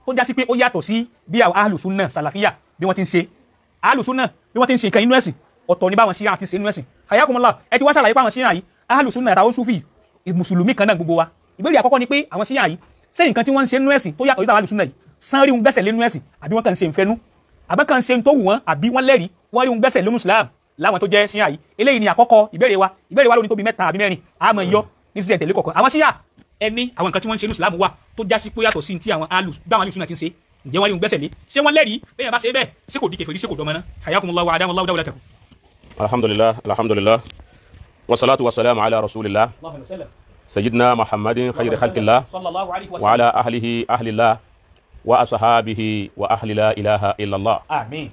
tó já sí pé ó yàtọ̀ sí bí àwọn ahlùsúnà sàlàfíà bí wọ́n ti ń ṣe. Ahlùsúnà bí wọ́n ti ń ṣe nǹkan inú ẹ̀sìn ọ̀tọ̀ ní báwọn ṣíà ti ṣe inú ẹ̀sìn. Hayakumullah, ẹ ti wá ṣàlàyé pé àwọn ṣíà yìí ahlùsúnà àtàwọn súfì mùsùlùmí kan náà gbogbo wa. Ìbéèrè àkọ́kọ́ ni pé àwọn ṣíà yìí ṣé nǹkan tí wọ́n ń ṣe inú ẹ̀sìn tó yàtọ̀ sí àwọn ahlùsúnà yìí sán rí un gbẹ́sẹ̀ lé inú ẹ̀sìn àbí wọ́n kàn ń ṣe ìfẹ́nú, àbẹ́ kàn ń ṣe tó wù wọ́n, àbí wọ́n lẹ́rìí wọ́n rí un gbẹ́sẹ̀ lónú Islam láwọn tó jẹ́ ṣíà yìí? Eléyìí ni àkọ́kọ́ ìbéèrè wa. Ìbéèrè wa lóní tóbi mẹ́ta àbí mẹ́rin, àmọ́ yọ ní sísẹ̀ tẹ̀lé kọ̀ọ̀kan. Àwọn ṣíà ẹni àwọn nǹkan tí wọ́n ń ṣe ní Islam wà tó já sí pé yàtọ̀ sí ti àwọn alùsùn náà ti ń ṣe, ǹjẹ́ wọ́n rí un gbẹ́sẹ̀ lé? Ṣé wọ́n lẹ́rìí bẹ́ẹ̀ bá ṣe bẹ́ẹ̀ ṣé kò di kèfèrí, ṣé kò dọmọ náà? Hayakumullahu wa adamallahu dawlatakum. Alhamdulillah, alhamdulillah, wasalaatu wasalaamu ala rasulillah sayyidina muhammadin khayri khalqillah wa ala ahlihi ahlillah wa asahabihi wa ahli la ilaha illallah. Àmín.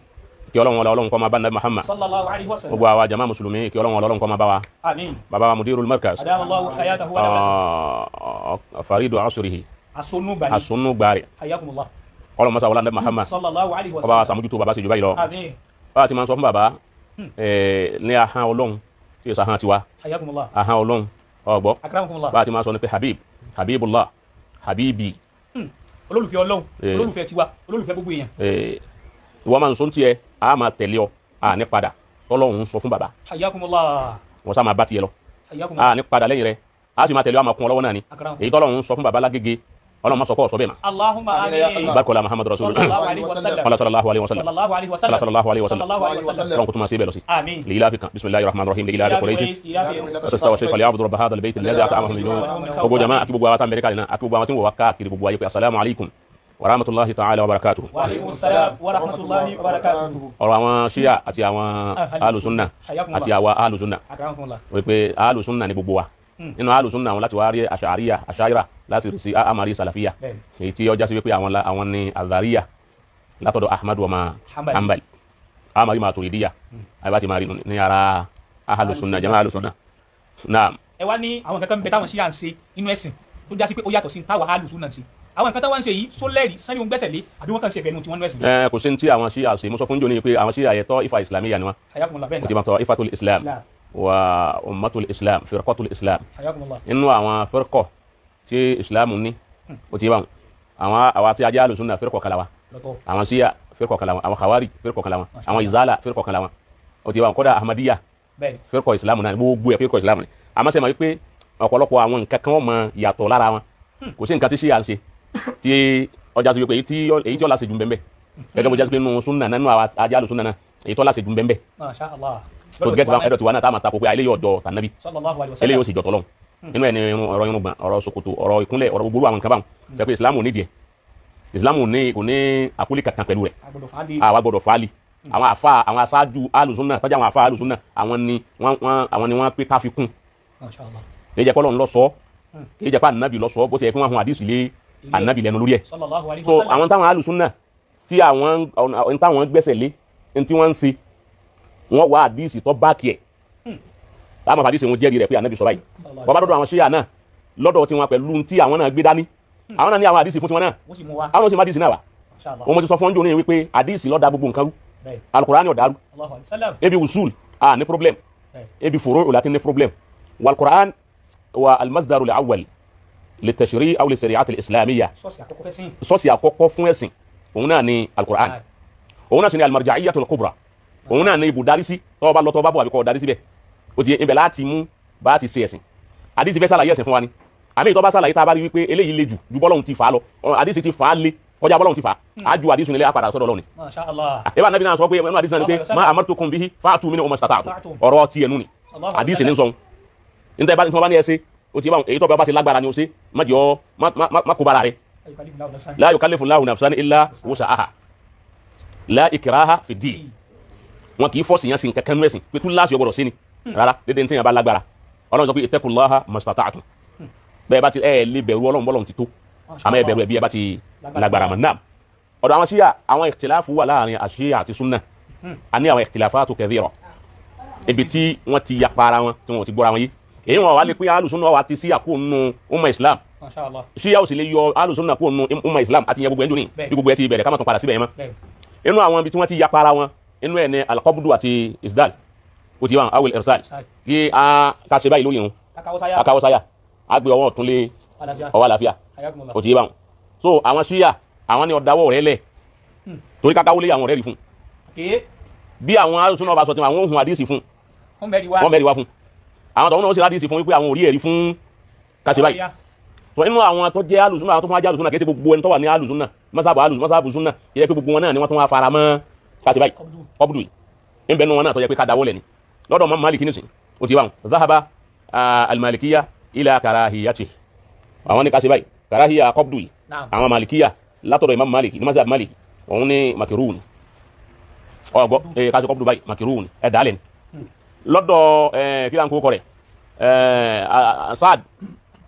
Kí Ọlọ́run ọlá Ọlọ́run kó máa bá Nabi Muhammad sallallahu alayhi wa sallam. Gbogbo àwa jama mùsùlùmí kí Ọlọ́run ọlá Ọlọ́run kó máa bá wa. Àmín. Bàbá wa mudirul markaz adamallahu hayatahu wa dawlatahu. Faridu asurihi asunu gbari. Hayakumullah. Ọlọ́run masa wọlá Nabi Muhammad sallallahu alayhi wa sallam. Ọba wa sàmójútó bàbá sì jù báyìí lọ. Àmín. Bàbá ti máa ń sọ fún bàbá ní ahọ́n Ọlọ́run tí yóò sahọ́n tiwa. Hayakumullah. Ahọ́n Ọlọ́run ọgbọ́. Akramakumullah. Bàbá ti máa ń sọ ní pé habib, habibullah, habibi. Olólùfẹ́ Ọlọ́run, olólùfẹ́ tiwa, olólùfẹ́ gbogbo èèyàn. Ìwọ máa ń sọ tiẹ̀, a máa tẹ̀lé ọ, a ní padà. Ọlọ́run ń sọ fún bàbá. Hayakumullah. Wọ́n sá máa bá tiẹ̀ lọ. Hayakumullah. A ní padà lẹ́yìn rẹ̀, a sì máa tẹ̀lé ọ, a máa kún ọ lọ́wọ́ náà ni. Èyí tọ́lọ́run ń sọ fún bàbá lágége, Ọlọ́run máa sọ kọ́ ọ̀sọ́ bẹ́ẹ̀ ma. Allahumma amin. Barkola Muhammadu Rasulullah. Sallallahu alayhi wa sallam. Sallallahu alayhi wa sallam. Sallallahu alayhi wa sallam. Sallallahu alayhi wa sallam. Sallallahu alayhi wa sallam. Ọlọ́run kò tún máa ṣe bẹ́ẹ̀ lọ sí. Àmín. Lilafi kan. Bismillahir rahmanir rahim. Lilafi Quraysh. Sasta wa shayfa liya'budu rabb hadha al-bayt alladhi at'amahum min ju'. Gbogbo jama'a àti gbogbo àwọn tá Amẹ́ríkà nínú àti gbogbo àwọn tí ń wò wá káàkiri gbogbo ayé pé assalamu alaykum wa rahmatulahi ta'ala wa barakatuhu. Wa alaykum salam wa rahmatulahi wa barakatuhu. Ọ̀rọ̀ àwọn ṣíà àti àwọn alùsùnà àti àwa alùsùnà wípé alùsùnà ni gbogbo wa. Nínú alùsùnà àwọn láti wá rí àṣàríyà àṣàyíra láti rí sí amari sàlàfíà èyí tí ọjà sí wípé àwọn ní àzàríyà látọ̀dọ̀ ahmadu ọmọ hanbal amari maturidiya àbá ti máa rí ní ara alùsùnà jama alùsùnà. Ẹ wá ní àwọn kankan bẹ táwọn ṣíà ń ṣe inú ẹ̀sìn tó já sí pé ó yàtọ̀ sí táwa alùsùnà ń ṣe. Àwọn nǹkan táwọn ń ṣe yìí só lẹ́rìí sani òun gbẹ́sẹ̀ lé àbí wọ́n kàn ṣe ìfẹ́nu tí wọ́n ń ẹ̀sìn. Kò sí ní tí àwọn ṣíà ṣe, mo sọ fún jòní pé àwọn ṣíà yẹ tọ́ ifá islamiyya ni wọn. Mo ti máa tọ́ ifatul islam wa ummatul islam firqatul islam. Nínú àwọn firqọ tí islam ní o ti bá wọn àwọn àwa tí a jẹ́ alùsùnà firqọ kan la wa, àwọn ṣíà firqọ kan la wọn, àwọn khawari firqọ kan la wọn, àwọn izala firqọ kan la wọn, o ti bá wọn. Kódà ahmadiyya firqọ islam náà gbogbo ẹ̀ firqọ islam ni. Àmọ́ sẹ́ ma wípé ọ̀pọ̀lọpọ̀ àwọn nǹkan kan wọ́n mọ yàtọ̀ lára wọn. Kò sí nǹkan tí ṣíà ń ṣe tí ọjà sí wípé èyí tí ọ̀la ṣe jù bẹ́ẹ̀ gẹ́gẹ́ bó jẹ́ sí pé nínú súnà nínú ajá alùsùnà náà èyí tí ọ̀la ṣe jù bẹ́ẹ̀. Masha Allah. Tó ti gẹ́tì bá ẹ̀dọ̀ tiwa náà tá a máa takò pé eléyìí ọ̀dọ̀ tànàbí, eléyìí ó sì jọ tọ́lọ́hun. Nínú ẹ̀ ní ọ̀rọ̀ irùngbọ̀n, ọ̀rọ̀ ṣòkòtò, ọ̀rọ̀ ìkúnlẹ̀, ọ̀rọ̀ gbogbo àwọn nǹkan báwọn. Jẹ́ pé Islam ò ní díẹ̀, Islam ò ní àkúlé kankan pẹ̀lú rẹ̀. Àwa gbọ́dọ̀ fàálì. Àwọn àfa àwọn aṣáájú alùsùnà tọ́jú àwọn àfa alùsùnà àwọn ni wọ́n pé ká fi kún. Kì í jẹ́ pé Ọlọ́run ló sọ, kì í jẹ́ pé ànábì ló sọ, bó ti yẹ kí wọ́n hun àdìsí lé ànábì lẹ́nu lórí ẹ̀. So àwọn táwọn alùsùnà tí àwọn táwọn gbẹ́sẹ̀ lé tí wọ́n ń ṣe, wọ́n wá àdìsí tó báàkì ẹ̀. Láàmú àdìsí wọn jẹ́rìí rẹ̀ pé ànábì sọ báyìí. Bàbá dọ́dọ̀ àwọn ṣíà náà lọ́dọ̀ tiwọn pẹ̀lú tí àwọn náà gbé dání, àwọn náà ní àwọn àdìsí fún tiwọn náà, àwọn sì má àdìsí náà wá. Wọ́n mo ti sọ fún ọjọ́ ní wípé àdìsí ló dá gbogbo nǹkan rú, alukurani ò dàrú. Ebi usul a ní problem, ebi furu láti ní problem. Wal-Qur'an wa al-masdaru al-awwal li-tashri' aw li-shari'ati al-islamiyya. Sọ́ọ̀sì àkọ́kọ́ fún ẹ̀sìn òun náà ní alukur'an, òun náà sì ní al-marja'iyyatu al-kubra, òun náà ní ibùdarí sí tọ́ bá lọ tọ́ bá bọ̀ àbíkọ́ darí síbẹ̀. Ó ti ibẹ̀ láti mú bá ti ṣe ẹ̀sìn. Àdìsí fẹ́ sàlàyé ẹ̀sìn fún wa ni. Àmì ìtọ́ bá sàlàyé tá a bá rí wípé eléyìí le jù ju bọ́lọ́hun ti fà á lọ, àdìsí ti fà á le kọjá bọ́lọ́hun ti fà á, á ju àdìsí nílé apàdà sọ́dọ̀ Ọlọ́run ni. Ìbá nàbí náà sọ pé ẹnu àdìsí náà ni pé má amartukum bihi fa'tu minhu mastata'tum. Ọ̀rọ̀ ti ẹnu ni àdìsí ní sọ̀hún. Níta ìbá tí wọ́n bá ní ẹ ṣe, ó ti bá èyí tó bá ṣe lágbára ni ó ṣe, má jẹ́ ọ má kó bára rẹ̀. La yukallifu Allahu nafsan illa wus'aha la ikraha fi ddin. Wọn kì í fọ́ọ̀sì yẹn sí nǹkan kan nú ẹ̀sìn pé tún láàṣì ọgbọ̀dọ̀ sí ni rárá, dédé ní tí yẹn bá lágbára. Ọlọ́run sọ pé ittaqullaha mastata'tum. Bẹ́ẹ̀ bá ti ẹ̀ lè bẹ̀rù Ọlọ́run bọ́lọ́run ti tó, àmọ́ ẹ bẹ̀rù ẹ̀ bí ẹ bá ti lágbára mọ̀ náà. Ọ̀dọ̀ àwọn ṣíà àwọn ìkhtiláfù wà láàrin àṣíyà àti súnà. A ní àwọn ikhtilafatu kathira ibi tí wọ́n ti yapa ara wọn tí wọ́n ti gbọ́ra wọn yé. Èyí wọn wà lè pín alùsùnà wa ti ṣíà kó nù umma Islam, ṣíà ò sì lè yọ alùsùnà kó nù umma Islam àti ìyẹn gbogbo ẹ̀ ń dùn ní bí gbogbo ẹ ti bẹ̀rẹ̀ ká má tún padà síbẹ̀ yẹn mọ́. Inú àwọn ibi tí wọ́n ti yapa ara wọn inú ẹ̀ ní alqabdu àti isdal, ó ti wà awil irsal, kí a ká ṣe báyìí lórí irun akáwọ́sáyà, a gbé ọwọ́ ọ̀tún lé ọwọ́ àlàáfíà, ó ti yé báwọn. So àwọn ṣíà Àwọn ni ọ̀dàwọ̀ rẹ̀ lẹ̀ torí kákáwọlé àwọn ọ̀rẹ́ rí fún. Bí àwọn alùsùnà bá sọ tí àwọn ohun àdìsí fún, wọ́n mẹ́rin wá fún. Àwọn tọ̀hún náà ó sì ládìsí fún wípé àwọn ò rí ẹ̀rí fún kásẹ̀ báyìí. Tó inú àwọn tó jẹ́ alùsùnà, àwọn tó fún ajá alùsùnà, kì í ṣe gbogbo ẹni tó wà ní alùsùnà mọ́sáàbù alùsùnà mọ́sáàbù súnà, kì í ṣe pé gbogbo wọn náà ni wọ́n tún wá fara mọ́ kásẹ̀ báyìí. Kọ́bùdù yìí ń bẹ nínú wọn náà tó jẹ́ pé ká dáwọ́ lẹ̀ ni lọ́dọ̀ mọ́ Málíkì nísìn ó ti wà wọn zahaba alimalikiya ila karahiyati, àwọn ní kásẹ̀ báyìí karahiya kọ́bùdù yìí. Àwọn malikiya látọ̀dọ̀ Imam Málíkì ní mọ́sáàbù Málíkì òun ní makirun ọgbọ kásẹ̀ kọ́bùdù báyìí makirun ẹ̀ dálẹ̀ ni lọ́dọ̀ kí láǹkó kọ rẹ̀ Saad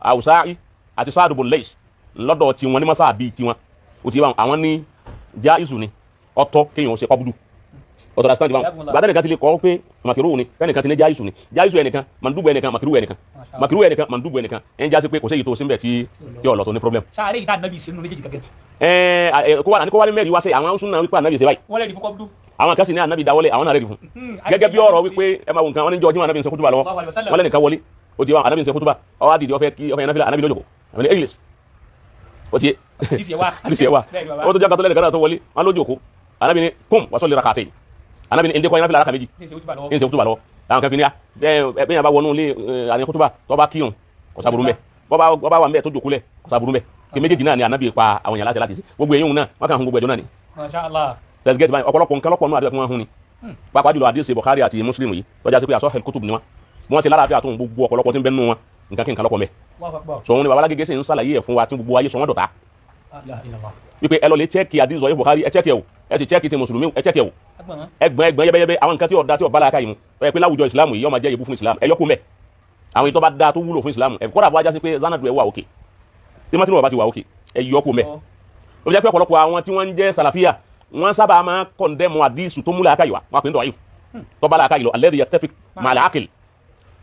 Awusa'i àti Saad bun Lays lọ́dọ̀ tiwọn ní mọ́sáàbí tiwọn ó ti wà àwọn ní jaizu ni ọ̀tọ̀ kéèyàn ó ṣe kọ́bùdù ọ̀tọ̀ lásìkò àti bàtà nìkan ti lè kọ́ pé màkìrú ni kẹ́nìkan ti ní jaizu ni jaizu ẹnìkan mandubu ẹnìkan màkìrú ẹnìkan màkìrú ẹnìkan mandubu ẹnìkan ẹ̀ ń jásí pé kò séyìí tó síbẹ̀ tí ọ̀lọ́ tó ní problem. Sáré ìta ànábì sínú méjèèjì gẹ́gẹ́. Ẹ kó wà ní kó wà ní mẹ́rin wá sí àwọn súnà wípé ànábì ṣe báyìí. Wọ́n lè rí fún kọ́bùdù. Àwọn kan sì ní ànábì dáwọ́lé àwọn náà rẹ̀ rí fún. Gẹ́gẹ́ bí ọ̀rọ̀ wípé ẹ máa wo nǹkan wọn ní jọjú ànábì ń ṣe kútùbà lọ́wọ́ wọn lẹ́nìkan wọlé ó ti wá ànábì ń ṣe kútùbà ó wá dìde ó fẹ́ kí ó fẹ́ yẹn náfìlà ànábì lójoko ànábì English ó ti àdìsí ẹ wá ó tó jẹ́ kátó lẹ́nìkan náà tó wọlé wọn lójoko ànábì ní kum wàsó lè ra kàtẹ́ ànábì ní ndé kọ́ yẹn náfìlà araka méjì ń ṣe kútùbà lọ́wọ́ àwọn kan fi ní a bẹ́ẹ̀ yẹn bá wọnú ilé àní kútùbà tó bá kíyàn kò sábúrú mbẹ́ bọ́ bá wà mbẹ́ tó jòkó lẹ̀ kò sábúrú mbẹ́ kí méjèèjì náà ni ànábì pa àwọn èèyàn láṣẹ láti ṣe gbogbo èyí náà wọn kàn hún gbogbo ẹjọ́ náà ni. Masha Allah. Sẹ́sìgẹ́tì báyìí ọ̀pọ̀lọpọ̀ nǹkan lọ́pọ̀ náà àdúrà fún wọn hún ni pàápàá jùlọ àdìsí Bukhari àti Muslim yìí tọ́já sí pé àsọ̀hìn kutub ni wọn bí wọ́n ti lára àfihàn tó ń gbogbo ọ̀pọ̀lọpọ̀ tí ń bẹ nínú wọn nǹkan kí nǹkan lọ́pọ̀ mẹ́. Sọ wọn ni babalágége sì ń ṣàlàyé ẹ̀ fún wa tí gbogbo ayé sọ wọn dọ̀tá wípé ẹ lọ lè chẹ́ẹ̀kì àdìsí sọ Bukhari ẹ chẹ́ẹ̀kì ẹ̀ wò ẹ sì chẹ́ẹ̀kì ti mùsùlùmí ẹ chẹ́ẹ̀kì ẹ̀ wò ẹgbọ̀n ẹgbọ̀n yẹbẹyẹbẹ àwọn nǹkan tí ọ̀dà tí ọ̀bá làákà yìí mu ẹ pé láwùjọ ìsìlámù yìí yóò máa jẹ́ ìbú fún ìsìlámù ẹ yọkù mẹ́ àwọn ìtọ́ bá dáa tó wúlò fún ìsìlámù ẹ kọ́dà bó ajá sí pé zanadu ẹ wà òkè tí mọ́tìrì bá ti wà òkè ẹ yọkù mẹ́. Ó jẹ́ pé ọ̀pọ̀lọpọ̀ àwọn tí wọ́n ń jẹ́ sàlàfíà wọ́n sábà máa kọ̀ndẹ́mù àdìsù tó múlẹ̀ àkàyè wa wọn pè ní dọ̀ọ́yìf tó bá làákàyè lọ alladhi yattafiq ma'al aql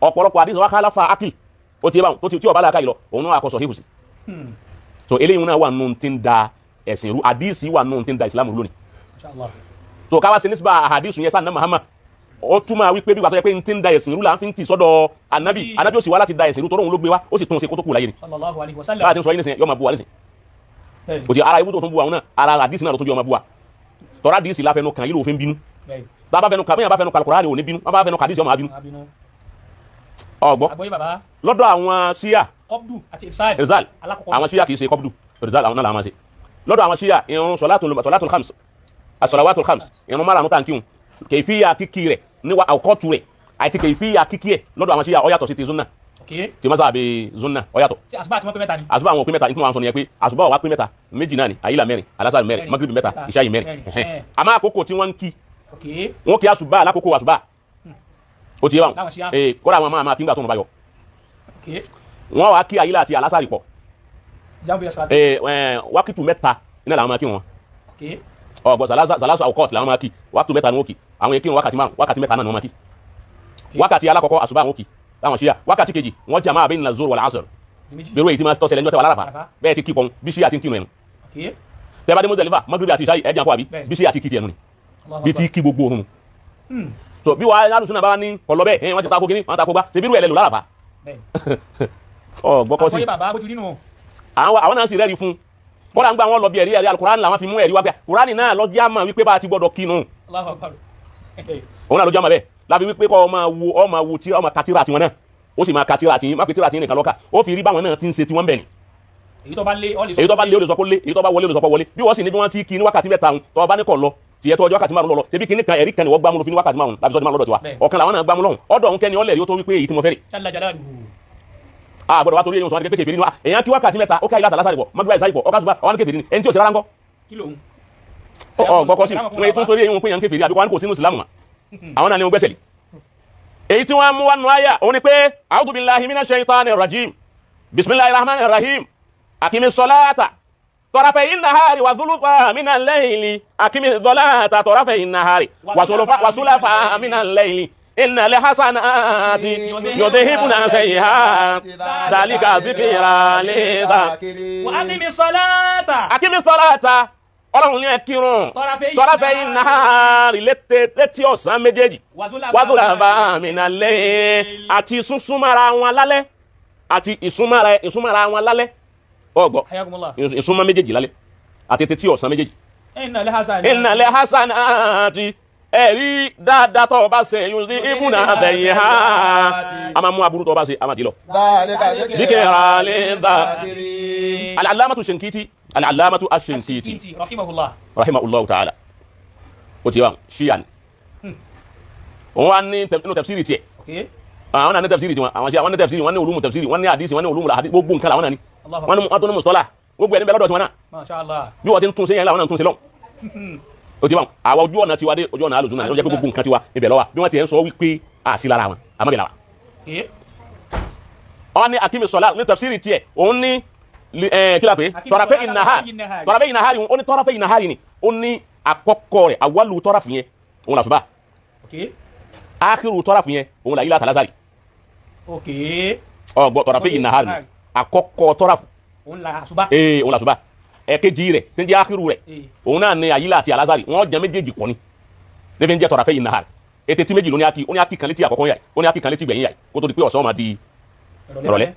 ọ̀pọ̀lọpọ̀ àdìsù wa khalafa aql ó ti báwọn tí ó bá làákàyè lọ òun náà àkọsọ̀ híhùsì. So eléyìí náà wà nù tí ń da ẹ̀sìn rú àdìsì wà nù tí ń da ìsìlámù rú lónìí. So káwá sí nísìbà àdìsù yẹn sáà Muhammad ó túmọ̀ wípé bí wàá tó yẹ pé tí ń da ẹ̀sìn rú là ń fi ń tì sọ́dọ̀ anabi anabi ó sì wá láti da ẹ̀sìn rú tọ́rọ̀ òun ló gbé wá ó sì tún un ṣe kó tó kù láyé ni. Báwa ti ń sọ yín nísìnyẹn yóò máa bu wa nísìnyẹn òtí ara ibú tó tún bu àwọn náà ara àdìsí náà ló tún jẹ́ ọmọ bu wa tọ́ra àdìsí la fẹnu kàn yìí ló fi ń bínú bàbá fẹnu kàn bẹ́ẹ̀ bá fẹnu kàn Kùránì ò ní bínú bàbá fẹnu kàn àdìsí ọmọ abínú. Ọgbọ́ lọ́dọ̀ àwọn síyà Irsal àwọn síyà kìí ṣe kọ́bdù Irsal àwọn náà làwọn máa ṣe lọ́dọ̀ àwọn síyà irun sọ̀látùl khams asọ̀làwàtul khams irun márùn-ún tàǹkì kèfíyà kíkì rẹ̀ níwá àkọ́tù rẹ̀ àti kèfíyà kíkì ẹ̀ lọ́dọ̀ àwọn síyà ó yàtọ̀ sí ti zunna tí masa àbí zunna ó yàtọ̀. Àsùbá àti wọn pé mẹ́ta ni. Àsùbá àwọn òpin mẹ́ta ìtumọ̀ àwọn sọ nìyẹn pé àsùbá wà pín mẹ́ta méjì náà ni àyílà mẹ́rin alásàrì mẹ́rin magribi mẹ́ta ìṣáyì mẹ́rin. Àmọ́ àkókò tí wọ́n ń kí wọ́n kí àsùbá alákòókò àsùbá ó ti yé báwọn kódà àwọn máa kí ń gbà tó ń bá yọ. Wọ́n wá kí àyílà àti alásàrì pọ̀ wákìtù mẹ́ta iná làwọn máa kí wọn ọgbọ sàlásù àwòkọ́ọ̀tì làwọn máa kí wákìtù mẹ́ta ni wọ́n kí àwọn èkí wọn wákàtí márùn wákàtí mẹ́ta náà ni wọ́n máa kí wákàtí alákọ̀ọ́kọ́ àsùbá àwọn kí láwọn ṣíyà wákàtí kejì wọ́n jẹ́ àmà àbẹ́yìn zoro wal asr bẹ̀rù èyí tí máa tọ́sẹ̀lẹ̀ níjọ́ tẹ́wà lárafà bẹ́ẹ̀ ti kí pọ̀n bí ṣíyà ti ń kírun ẹnu tẹ́bá dé Muzdalifa magribi àti ìṣáyì ẹ̀jẹ̀ àkọ́ àbí bí ṣíyà ti kí ti ẹnu ni bí ti kí gbogbo òun so bí wàá alùsùn náà bá ní ọlọ bẹ́ẹ̀ wọ́n ti tako kíní wọ́n tako gbá ṣe bí irú ẹ̀ lẹ́lò lárafà ọ gbọ́kọ́ sí àwọn náà sì rẹ́ẹ̀rí fún kọ́dà ń gbà wọ́n lọ bí ẹ̀rí ẹ̀rí alukurani làwọn fi mú ẹ̀rí wá pé kurani náà lọ́jọ́ àmà wípé bá a ti gbọ́dọ̀ kinu òun náà lọ́jọ́ àmà bẹ́ẹ̀ láfi wípé kọ́ ọmọ wo ọmọ wo tí ọmọ katira tiwọn náà ó sì máa katira tí má pe tíra tí nìkan lọ́ka ó fi rí báwọn náà ti ń ṣe tiwọn bẹ̀ ni. Èyí tó bá lé ó lè sọ kó lé èyí tó bá wọlé ó lè sọ kó wọlé bí wọ́n sì ní bí wọ́n ti kí ní wákàtí mẹ́ta ń tọ́ bá ní kọ̀ lọ tiẹ̀ tó ọjọ́ wákàtí márùn lọ ṣebí kíní kan ẹ̀rí kan ni wọ́n gbámú lọ fi ní wákàtí márùn láti sọ́dún márùn lọ́dọ̀ tiwa ọ̀kan làwọn náà gbámú lọ́hùn ọ̀dọ̀ òun kẹ́ni ọ̀lẹ̀ yóò tó wípé èyí tí mo fẹ́ rè. A gbọ́dọ̀ wá torí èyí sọ wọn kékeré nínú èyàn kí wákàtí mẹ́ta ó ká ilé àtàlásàrì pọ̀ mọ́gbà ìsáyì pọ̀ ọkà ṣùgbọ́n àwọn kékeré ní ẹni tí ò sí rárá ń kọ́. Ọ gbọ́kọ́ sí wọn tún torí èyí wọn pé èyàn kékeré àbíkọ́ wọn kò sínú ìsìlámù mà àwọn náà ni wọn gbẹ́sẹ̀ lé. Èyí tí wọ́n mú wá nù áyà òun ni pé a'udhu billahi minash shaitanir rajim bismillahir rahmanir rahim akimi sọláàtà tọrafẹ̀yìn nahari wà zulufa minal layli akimi sọláàtà tọrafẹ̀yìn nahari wà minal layli innal hasanati yudhibuna sayyi'at dhalika dhikra lidh-dhakirin. Wa akimi sọláàtà. Akimi sọláàtà ọlọ́run ní ẹ kírun tọrafẹ̀yìn nahari létí ọ̀sán méjèèjì wàzúlàfà minal layli àti súnsúnmára wọn lálẹ́ àti ìsúnmára wọn lálẹ́ ọgbọ ìsúnmọ́ méjèèjì lálẹ́ Àti tètè ọ̀sán méjèèjì. Innal hasanati ẹ̀rí dáadáa tó o bá ṣe yóò sí ibùnà àtẹ̀yìn ha a máa mú aburú tó o bá ṣe a máa ti lọ. Dhikra lidh-dhakirin. Al-allamatu Shinkiti al-allamatu ash-Shinkiti rahimahullahu ta'ala ó ti wà ṣíyà ni. Òun wá ní inú tafsiri tiẹ̀. Àwọn náà ní tafsiri tiwọn àwọn ṣe àwọn ní tafsiri wọn ní ulumu tafsiri wọn ní hadisi wọn ní ulumu hadisi gbogbo nǹkan làwọn náà ní. Wọn tún ní mustalah gbogbo ẹni bẹ lọ́dọ̀ tiwọn náà. Bí wọ́n ti ń tún sí yẹn làwọn náà ń tún sí lọ́hùn. O ti wa àwa ojú ọ̀nà tiwa dé ojú ọ̀nà alùsùn náà ló jẹ́ pé gbogbo nǹkan tiwa ibẹ̀ lọ́wọ́ bí wọ́n ti ń sọ wípé àṣì lára wọn àmọ́ bẹ̀ làwà. Wọ́n ní akimi sọ̀lá ní tafsiri tiẹ̀ òun ní kí la pé tọrafẹ́ ìnahari tọrafẹ́ ìnahari ó ní tọrafẹ́ ìnahari ni ó ní àkọ́kọ́ rẹ̀ awalu tọrafù yẹn òun làṣùbà ákírù tọrafù yẹn òun làyílà tàlásàrì ọgbọ tọrafẹ́ ìnahari àkọ́kọ́ tọrafù òun làṣùbà òun làṣùbà ẹ̀kejì rẹ̀ tí ń jẹ́ ákírù rẹ̀ òun náà ní àyílà àti alásàrì wọ́n jẹ́ méjèèjì pọ̀ ni níbi ń jẹ́ tọ̀ràfẹ́ yìí náà ètè tí méjì ló ní ákí ó ní ákí kan létí àkọ́kọ́ yà ó ní ákí kan létí gbẹ̀yìn yà kó tó di pé ọ̀sán máa di ìrọ̀lẹ́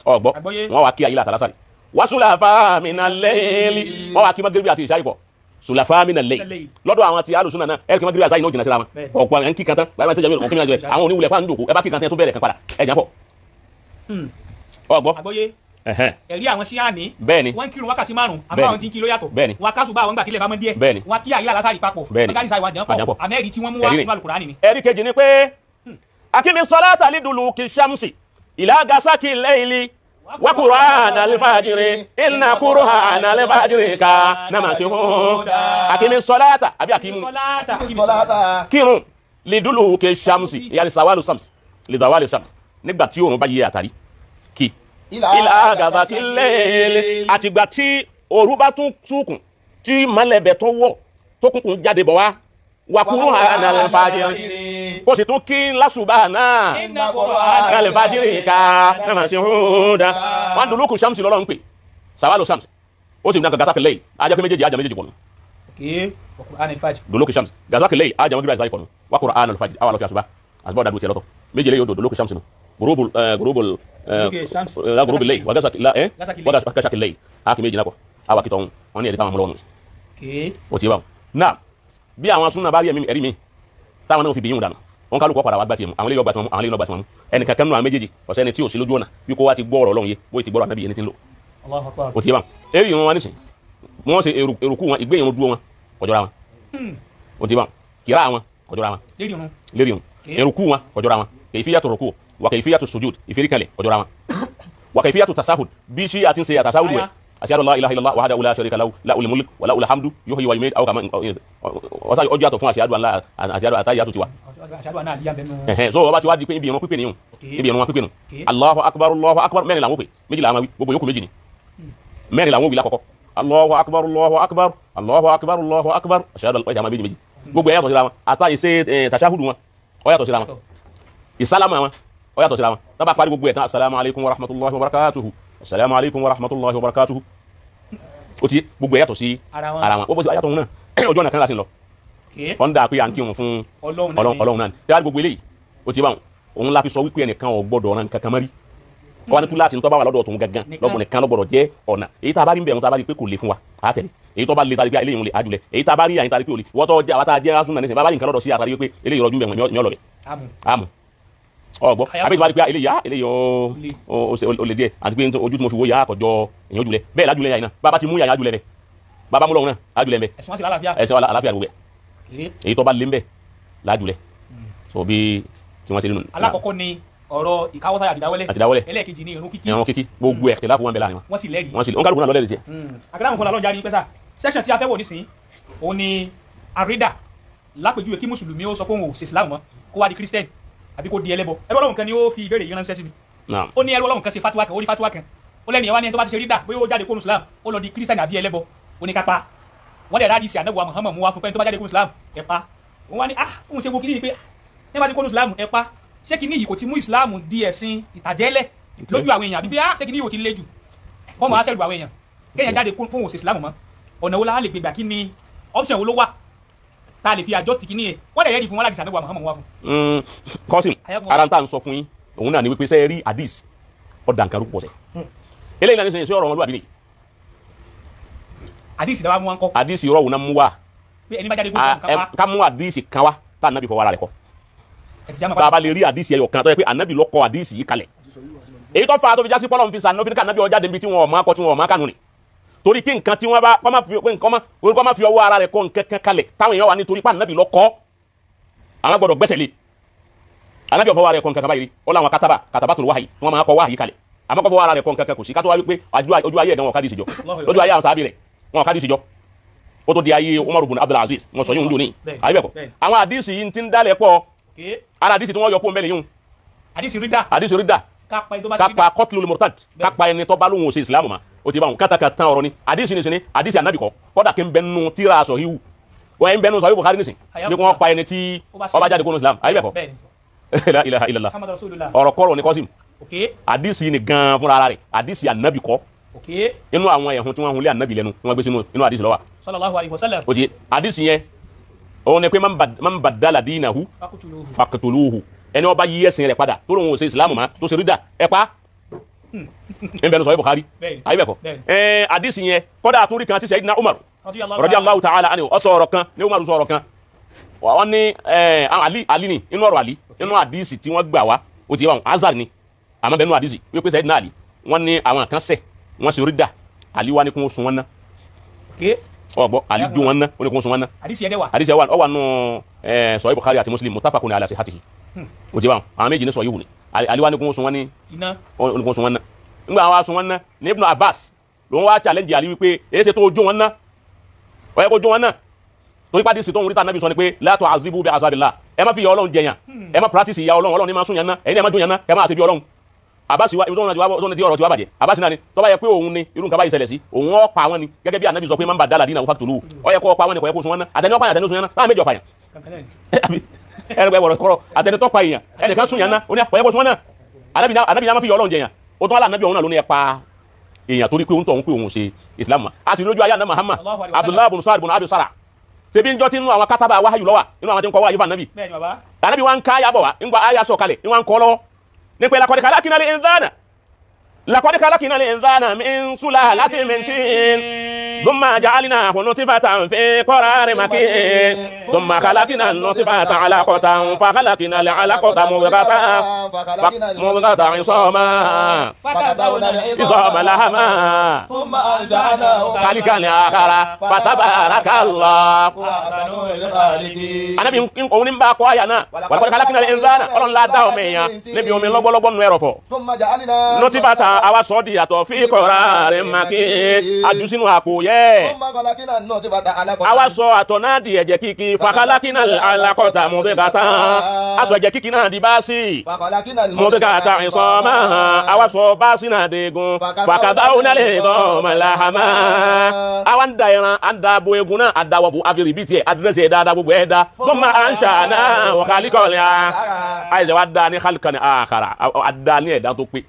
ọ̀gbọ́ wọ́n wá kí àyílà àti alásàrì wá sùlàfà mìnà lẹ́ẹ̀lì wọ́n wá kí magrebi àti ìṣáì pọ̀ sùlàfà mìnà lẹ́ẹ̀lì lọ́dọ̀ àwọn ti alùsùn náà ẹ̀rì kí magrebi àti ìṣáì náà jìnnà síra wọn ọ̀pọ̀ àwọn kí kan tán báyìí wọ́n ti jẹ́ àwọn oníwulẹ̀ fáwọn ìjòkó ẹ bá kí kan tán tó bẹ̀rẹ̀ kan padà ẹ̀ jà pọ̀ ọ̀gbọ́ ẹ̀rí àwọn ṣíà ní bẹ́ẹ̀ni wọ́n ń kírun wákàtí márùn-ún àmọ́ àwọn tí ń kí ló yàtọ̀ bẹ́ẹ̀ni wọ́n kásùbà àwọn gbà tílẹ̀ bá mọ́ díẹ̀ bẹ́ẹ̀ni wọ́n kí àyílà lásàrì papọ̀ bẹ́ẹ̀ni wọ́n kárí sáà ìwà àmọ́ ẹ̀rí tí wọ́n mú wá nínú Al-Kùránì ni. ẹ̀rí kejì ni pé akimi salata liduluki shamsi ila gasaki layli wa qur'ana al-fajri inna qur'ana al-fajri kana mashhuda akimi salata àbí akimu kírun liduluki shamsi yàrá sawalu shamsi lidawali shamsi nígbà tí oòrùn bá yẹ àtàrí kí ilà àgàbà tí lẹ́ẹ̀lẹ́ àtìgbà tí òru bá tún túkùn tí mọ́lẹ̀bẹ̀ tó wọ̀ tó kúnkún jáde bọ̀ wá wà kúrú ànàlẹ́fàjìrì kó sì tún kí lásùbà náà ànàlẹ́fàjìrì ká nàmà sí húdà wọn dùn lókun sàmùsì lọ́lọ́ ń pè sàwálò sàmùsì ó sì ní gàgàsà kẹlẹ́ yìí ajá pé méjèèjì ajá méjèèjì pọ̀ nù. dùn lókun sàmùsì gàgàsà kẹlẹ́ yìí ajá méjèèjì pọ̀ nù wà kúrú ànàlẹ́fàjìrì àwọn àlọ́fẹ́ àṣùbà àṣùbà ọ̀dà dùn tiẹ̀ lọ́tọ̀ méjèèjì yóò dùn lókun sàmùsì nù غروب غروب لا غروب الليل وغسق لا ايه وغسق الليل اكي méjì lápọ̀ àwa kìtọ̀ wọn ní ẹ̀rí táwọn mọ́lọ́nù ó ti bá wọn. náà bí àwọn súnà bá rí ẹ̀rí mi táwọn náà fi bìyìn dànù wọn kálukú padà wá gbà tiẹ̀ mú àwọn eléyìí ọgbà tiwọn mú àwọn eléyìí ọgbà tiwọn mú ẹnì kankan nínú àwọn méjèèjì ọ̀sẹ̀ ẹni tí ò sí lójú ọ̀nà bí kò wá ti gbọ́ ọ̀rọ̀ Ọlọ́run yé bó ti gbọ́rọ̀ ànábì yẹn ti ń lò. ó ti bá wọn. eré ìrun wọn nísìn wọn ṣe eruku wọn ìgbé ìrun dúró wọn kọjọra wọn. ó ti bá wọn. kìrá wọn kọjọra wọn. lérí ìrun eruku wọn kọjọra wọn kayfiyatu ruku wa kayfiyatu sujud ìfẹ́ríkalẹ̀ kọjọ́ra wọn wa kayfiyatu tasahud bí ṣí àti ń ṣe àtàsáwùdù rẹ̀ ashhadu an la ilaha illallah wahdahu la sharika lahu lahul mulk wa lahul hamdu yuhyi wa yumiit aw kama ọ̀sá ọjọ́ àtọ̀ fún ashhadu an la ashhadu àtàyàtò tiwa. So ọba ti wá di pé ibi ìrun pípé nìyẹn ibi ìrun wọn pípé nù Allahu akbar Allahu akbar mẹ́rin làwọn pè méjì làwọn wí gbogbo yòókù méjì ni mẹ́rin làwọn wí lákọ̀ọ́kọ́ Allahu akbar Allahu akbar Allahu akbar Allahu akbar ashhadu an méjì méjì gbogbo ẹ̀ yàtọ̀ síra wọn àtàyè ṣe tàṣáhùdù wọn ó yàtọ̀ síra wọn ìsálámù àwọn ó yàtọ̀ síra wọn tá bá parí gbogbo ẹ̀ tán asalaamu alaykum wa rahmatulahi wa barakatuhu asalaamu alaykum wa rahmatulahi wa barakatuhu ó ti gbogbo ẹ̀ yàtọ̀ sí ara wọn ó bó ti yàtọ̀ náà ojú ọ̀nà kan láti lọ wọ́n dà pé à ń kírun fún Ọlọ́run náà tí wàá gbogbo eléyìí ó ti bá wọn òun la fi sọ wípé ẹnìkan ò gbọ́dọ̀ ọ̀ràn kankan mọ́rí wọ́n ní túláàsì ní tó bá wà lọ́dọ̀ tòun gangan lọ́gbọ̀n nìkan lọ́gbọ̀dọ̀ jẹ́ ọ̀nà èyí tá a bá rí ń bẹ̀ wọn tá a bá rí pé kò le fún wa á tẹ̀lé èyí tó bá le tàbí pé eléyìí ń le àjùlẹ̀ èyí tá a bá rí àyín tàbí pé ò le wọ́n tó jẹ́ àwọn tá a jẹ́ asúnà nísìnyí bá bá rí nǹkan lọ́dọ̀ sí àtàrí pé eléyìí rọjú bẹ̀ wọ́n ní ọlọ́bẹ̀ àmù ọgbọ àbí tí wàá di pé eléyìí eléyìí ó lè díẹ̀ àti pé ojú tí mo fi wo yà á kọjọ èèyàn jùlẹ bẹ́ẹ̀ lájúlẹ yà iná bàbá ti mú yà ájúlẹ bẹ bàbá mú lọ́wọ́ náà ájúlẹ bẹ ẹsẹ wa àlàáfíà gbogbo ẹ èyí tó bá lé ń bẹ lájúlẹ sọ bí tí wọ́n ṣe nínú. Alákọ̀ọ́kọ́ ni ọ̀rọ̀ ìkáwọ́sáyà àtìdáwọ́lẹ̀ àtìdáwọ́lẹ̀ ẹlẹ́ẹ̀kejì ni irun kíkí irun kíkí gbogbo ẹ̀ tẹ̀lá fún wọn bẹ láàrin wọn. Wọ́n sì lẹ́rìí wọ́n sì wọn kálukú náà lọ́lẹ́rìí sí ẹ̀. Akẹ́lẹ́ àwọn kan lọ́jà ní pẹ́sà section tí a fẹ́ wọ̀ nísìnyí òun ni àrídà lápèjúwe kí mùsùlùmí ó sọ pé òun ò ṣe Islam mọ́ kó wá di Christian àbí kó di ẹlẹ́bọ. Ẹrú Ọlọ́run kan ni ó fi ìbéèrè yìí ránṣẹ́ sí mi. Ó ní ẹrú Ọlọ́run kan ṣe fatiwa kan ó rí fatiwa kan ó lẹ́nu ìyẹn wá ní ẹni tó bá ti ṣe rídà bóyá ó jáde kó nu Islam ó lọ di Christian àbí ẹlẹ́bọ ó ní kápá wọ́n dẹ̀ rádi sí ànábì Muhammad mú wá fún pé ẹni tó bá jáde kó nu Islam ẹ pa. Òun wá ní ah òun ṣe wo kíní yìí pé ní bá ti kó nu Islam ẹ pa ṣé kíní yìí kò ti mú Islam di ẹ̀sìn ìtàjẹ́lẹ̀ lójú àwọn èèyàn àbí bí ah ṣé kíní yìí ò ti le jù wọ́n máa ṣẹ̀rù àwọn èèyàn kéèyàn jáde kó òun ṣe Islam mọ́ ọ̀nà wo la lè gbégbà kí ni option wo ló wà tá a lè fi adjust kìíní yẹn wọ́n dẹ̀ rẹ́ẹ̀dì fún wọn láti ṣàdúgbò Muhammad wá fún. Kọ́sìn ara tá à ń sọ fún yín òun náà ni wípé sẹ́ẹ̀ rí hadith ọ̀dà nǹkan rúpọ̀ sẹ́ eléyìí náà ní sẹ́yìn sí ọ̀rọ̀ ọmọlúwàbí ni. Àdìsí dáwà mú wa ń kọ́. Àdìsí rọ̀ wùnà mú wa. Pé ẹni bá jáde kó ká mú àdìsí kan wá tá ànábì fọwọ́ ara rẹ̀ kọ́. Tá a bá lè rí àdìsí ẹyọ kan tó yẹ pé ànábì ló kọ àdìsí yìí kalẹ̀. Èyí tó fa tó fi jásí pọ́lọ́ ń fi sànú fi ní ká ànábì ó jáde níbi tí wọn ò máa kọ tí wọn ò máa kánú ni. Torí kí nǹkan tí wọ́n bá kọ́ má fi ọwọ́ ara rẹ̀ kọ́ nǹkan kan kalẹ̀ táwọn èèyàn wà nítorí pé ànábì ló kọ́. Àwọn gbọ́dọ̀ gbẹ́sẹ̀ lé. Ànábì ó fọwọ́ ara rẹ̀ kọ́ nǹkan kan báyìí ó láwọn kátàbà kátàbà tó wáyìí wọ́n máa kọ wáyìí kalẹ̀. Àmọ́ kọ́ fọwọ́ ara rẹ̀ kọ́ nǹkan kan kò sí ká tó wá wípé ojú ayé ẹ̀dán wọn ká dì síjọ lójú ayé àwọn sábì rẹ̀ wọn ká dì síjọ ó tó di ayé Umar ibn Abdul Aziz wọn sọ yóò ń dùn ní àyè bẹ́ẹ̀ kọ́ àwọn àdìsí yìí ti ń dálẹ̀ pọ̀ ara àdìsí tí wọ́n yọ kó mẹ́lẹ̀ yìí àdìsí rídà àdìsí rídà kápá kọ́tìlú murtad kápá ẹni tó bá lóhùn ó ṣe ìsìlámù ma ó ti bá wọn kátàkátà ọ̀rọ̀ ni àdìsí ni sinni àdìsí ànábì kọ́ kọ́dà kí n bẹ nù tíra sọ híhù wọ́n ń bẹ nù sọ híhù Bukhari nísìn bí wọ́n pa ẹni tí ó bá jáde kó nù ìsìlámù àyè bẹ́ẹ̀ kọ́ la ilaha illallah ọ̀rọ̀ kọ́rọ̀ ni kọ́sìm àdìsí ni gan fúnra rẹ̀ àdìsí ànábì kọ́ inú àwọn ẹ̀hún tí wọ́n hun lé ànábì lẹ́nu tí wọ́n gbé sínú inú àdìsí ló wà. Sallallahu alaihi wasallam. Ó ti àdìsí yẹn òun ni pé man baddala dinahu faqtuluhu ẹni ó bá yí ẹ̀sìn rẹ̀ padà tó lóun ò ṣe ìsìlámù mọ́ tó ṣe rídà ẹ pa ń bẹnu sọ Bukhari ayé bẹ̀ kọ́ ẹ àdìsí yẹn kọ́dà àtúrí kan ti Sayyidina Umar radiyallahu ta'ala anhu ó sọ ọ̀rọ̀ kan ní Umar sọ ọ̀rọ̀ kan wọ́n ní Ali ni inú ọ̀rọ̀ Ali inú àdìsí tí wọ́n gbà wá ó ti yẹ wọn azar ni àmọ́ bẹnu àdìsí wípé Sayyidina Ali wọ́n ní àwọn kan ṣẹ̀ wọ́n sì rídà Ali wá ní kún sun wọn ná ọgbọ Ali dún wọn ná ó ní kún sun wọn ná àdìsí yẹn wà àdìsí yẹn wà ó wà nù Sahih Bukhari àti Muslim muttafaqun ala sihhatihi ó ti bá wọn àwọn méjì ní sọ yìí wù ní Ali wá ní kún sun wọn ní iná ó ní kún sun wọn ná nígbà wọn wá sun wọn ná ní Ibn Abbas lòun wá challenge Ali wípé èyí ṣe tó jó wọn ná ó yẹ kó jó wọn ná torí pàdé sì tó ń rí tànàbí sọ ni pé la tu'azibu bi azabillah ẹ má fi ìyà Ọlọ́run jẹyàn ẹ má practice ìyà Ọlọ́run Ọlọ́run ní má sún yàn ná ẹ̀yin ẹ má jó yàn ná ẹ má ṣe bí Ọlọ́run Abasi wa ibi tó ń ti ọ̀rọ̀ ti wá bàjẹ́ Abasi náà ni tó bá yẹ pé òun ni irú nǹkan báyìí ṣẹlẹ̀ sí òun ó pa wọn ni gẹ́gẹ́ bí Ànábì sọ pé man baddala dinahu faqtuluhu ó yẹ kó pa wọn ni kò yẹ kó sun wọn ná àtẹni ọ̀pá yàn àtẹni sun yàn ná láwọn méjì ọ̀pá yàn ẹnìkan ẹwọ̀rọ̀ kọ́rọ̀ àtẹni tó pa èèyàn ẹnìkan sun yàn ná ó ní kò yẹ kó sun wọn ná Ànábì náà má fi yọ Ọlọ́run jẹyàn ó tún wá Ànábì òun náà ló ní ẹ pa èèyàn torí pé òun tọ̀ òun pé òun ṣe Islam a sì lójú ayé àná Muhammad Abdullahi bin Sa'd bin Abi Sarah ṣebí njọ́ tí inú àwọn kátàbà wáyù lọ́wà inú àwọn tí ń kọ́ wáyù fún Ànábì Ànábì wa ń ká ayà bọ̀ wá ń gba ayà sọ̀ kalẹ̀ ń wá ń kọ́ lọ́wọ́ nípa laqad khalaqnal insana laqad khalaqnal insana min sulalatin min tin thumma ja'alnahu nutfatan fi qararin makin thumma khalaqnan nutfata 'alaqatan fa khalaqnal 'alaqata mudghatan 'isaman 'isaman lahma khalqan akhara fatabarakallahu Ànábì òun ní bá kọ́ àyà náà laqad khalaqnal insana Ọlọ́run la dá ọmọ èèyàn níbi omi lọ́gbọ́lọ́gbọ́ nù ẹrọ̀fọ̀ nutfata àwa sọ di yàtọ̀ fi qararin makin àjù sínú àpò yẹ. Àwa sọ àtọ̀ náà di ẹ̀jẹ̀ kíkì fakhalaqna al-alaqata mudghatan aṣọ ẹ̀jẹ̀ kíkì náà di báàsì mudghatan 'isaman àwa sọ báàsì náà di egun fakadawna al-'idhama lahma àwa ń da ẹran à ń da abo egun náà àdàwọ̀ bò àfihàn bíi tiẹ̀ àdírẹ́sì ẹ̀ dáadáa gbogbo ẹ̀ dá thumma ansha'nahu khalqan àìsàn wa da ní khalqan akhara àdá ní ẹ̀dá tó pé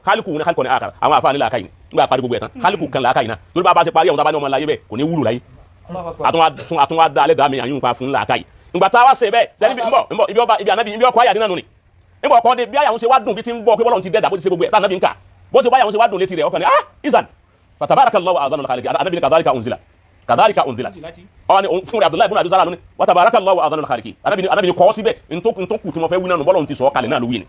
kálíkù ní kálíkù ní àkàrà àwọn àfáà ní làákàyè nígbà parí gbogbo ẹ̀ tán kálíkù kan làákàyè náà torí bá a bá ṣe parí àwọn tábà ní ọmọ láyé bẹ́ẹ̀ kò ní wúlò láyé àtún wá dá alẹ́ dá mi àyùn pa fún làákàyè ìgbà tá a wá ṣe bẹ́ẹ̀ sẹ́ni bí nbọ̀ nbọ̀ ibi ọba ibi ànábì ibi ọkọ̀ àyà nínú ni nígbà ọkọ̀ dé bí àyà ń ṣe wá dùn bí ti ń gbọ́ pé bọ́lọ̀ ti dẹ́dà bó ti ṣe gbogbo ẹ̀ tá ànábì ń kà bó ti bá àyà ń ṣe wá dùn létí rẹ̀ ọkàn ní ah izan fatabarakallahu a'zamul khaliqin ànábì ní kadhalika unzila kadhalika unzilat ọwọ́ ni fún rẹ̀ Abdullahi ibn Abi Zara lónìí wa tabarakallahu a'zamul khaliqin ànábì ní kọ́ síbẹ̀ ntó kù tí mo fẹ́ wí náà nù bọ́lọ̀ ti sọ kalẹ̀ náà ló wí ni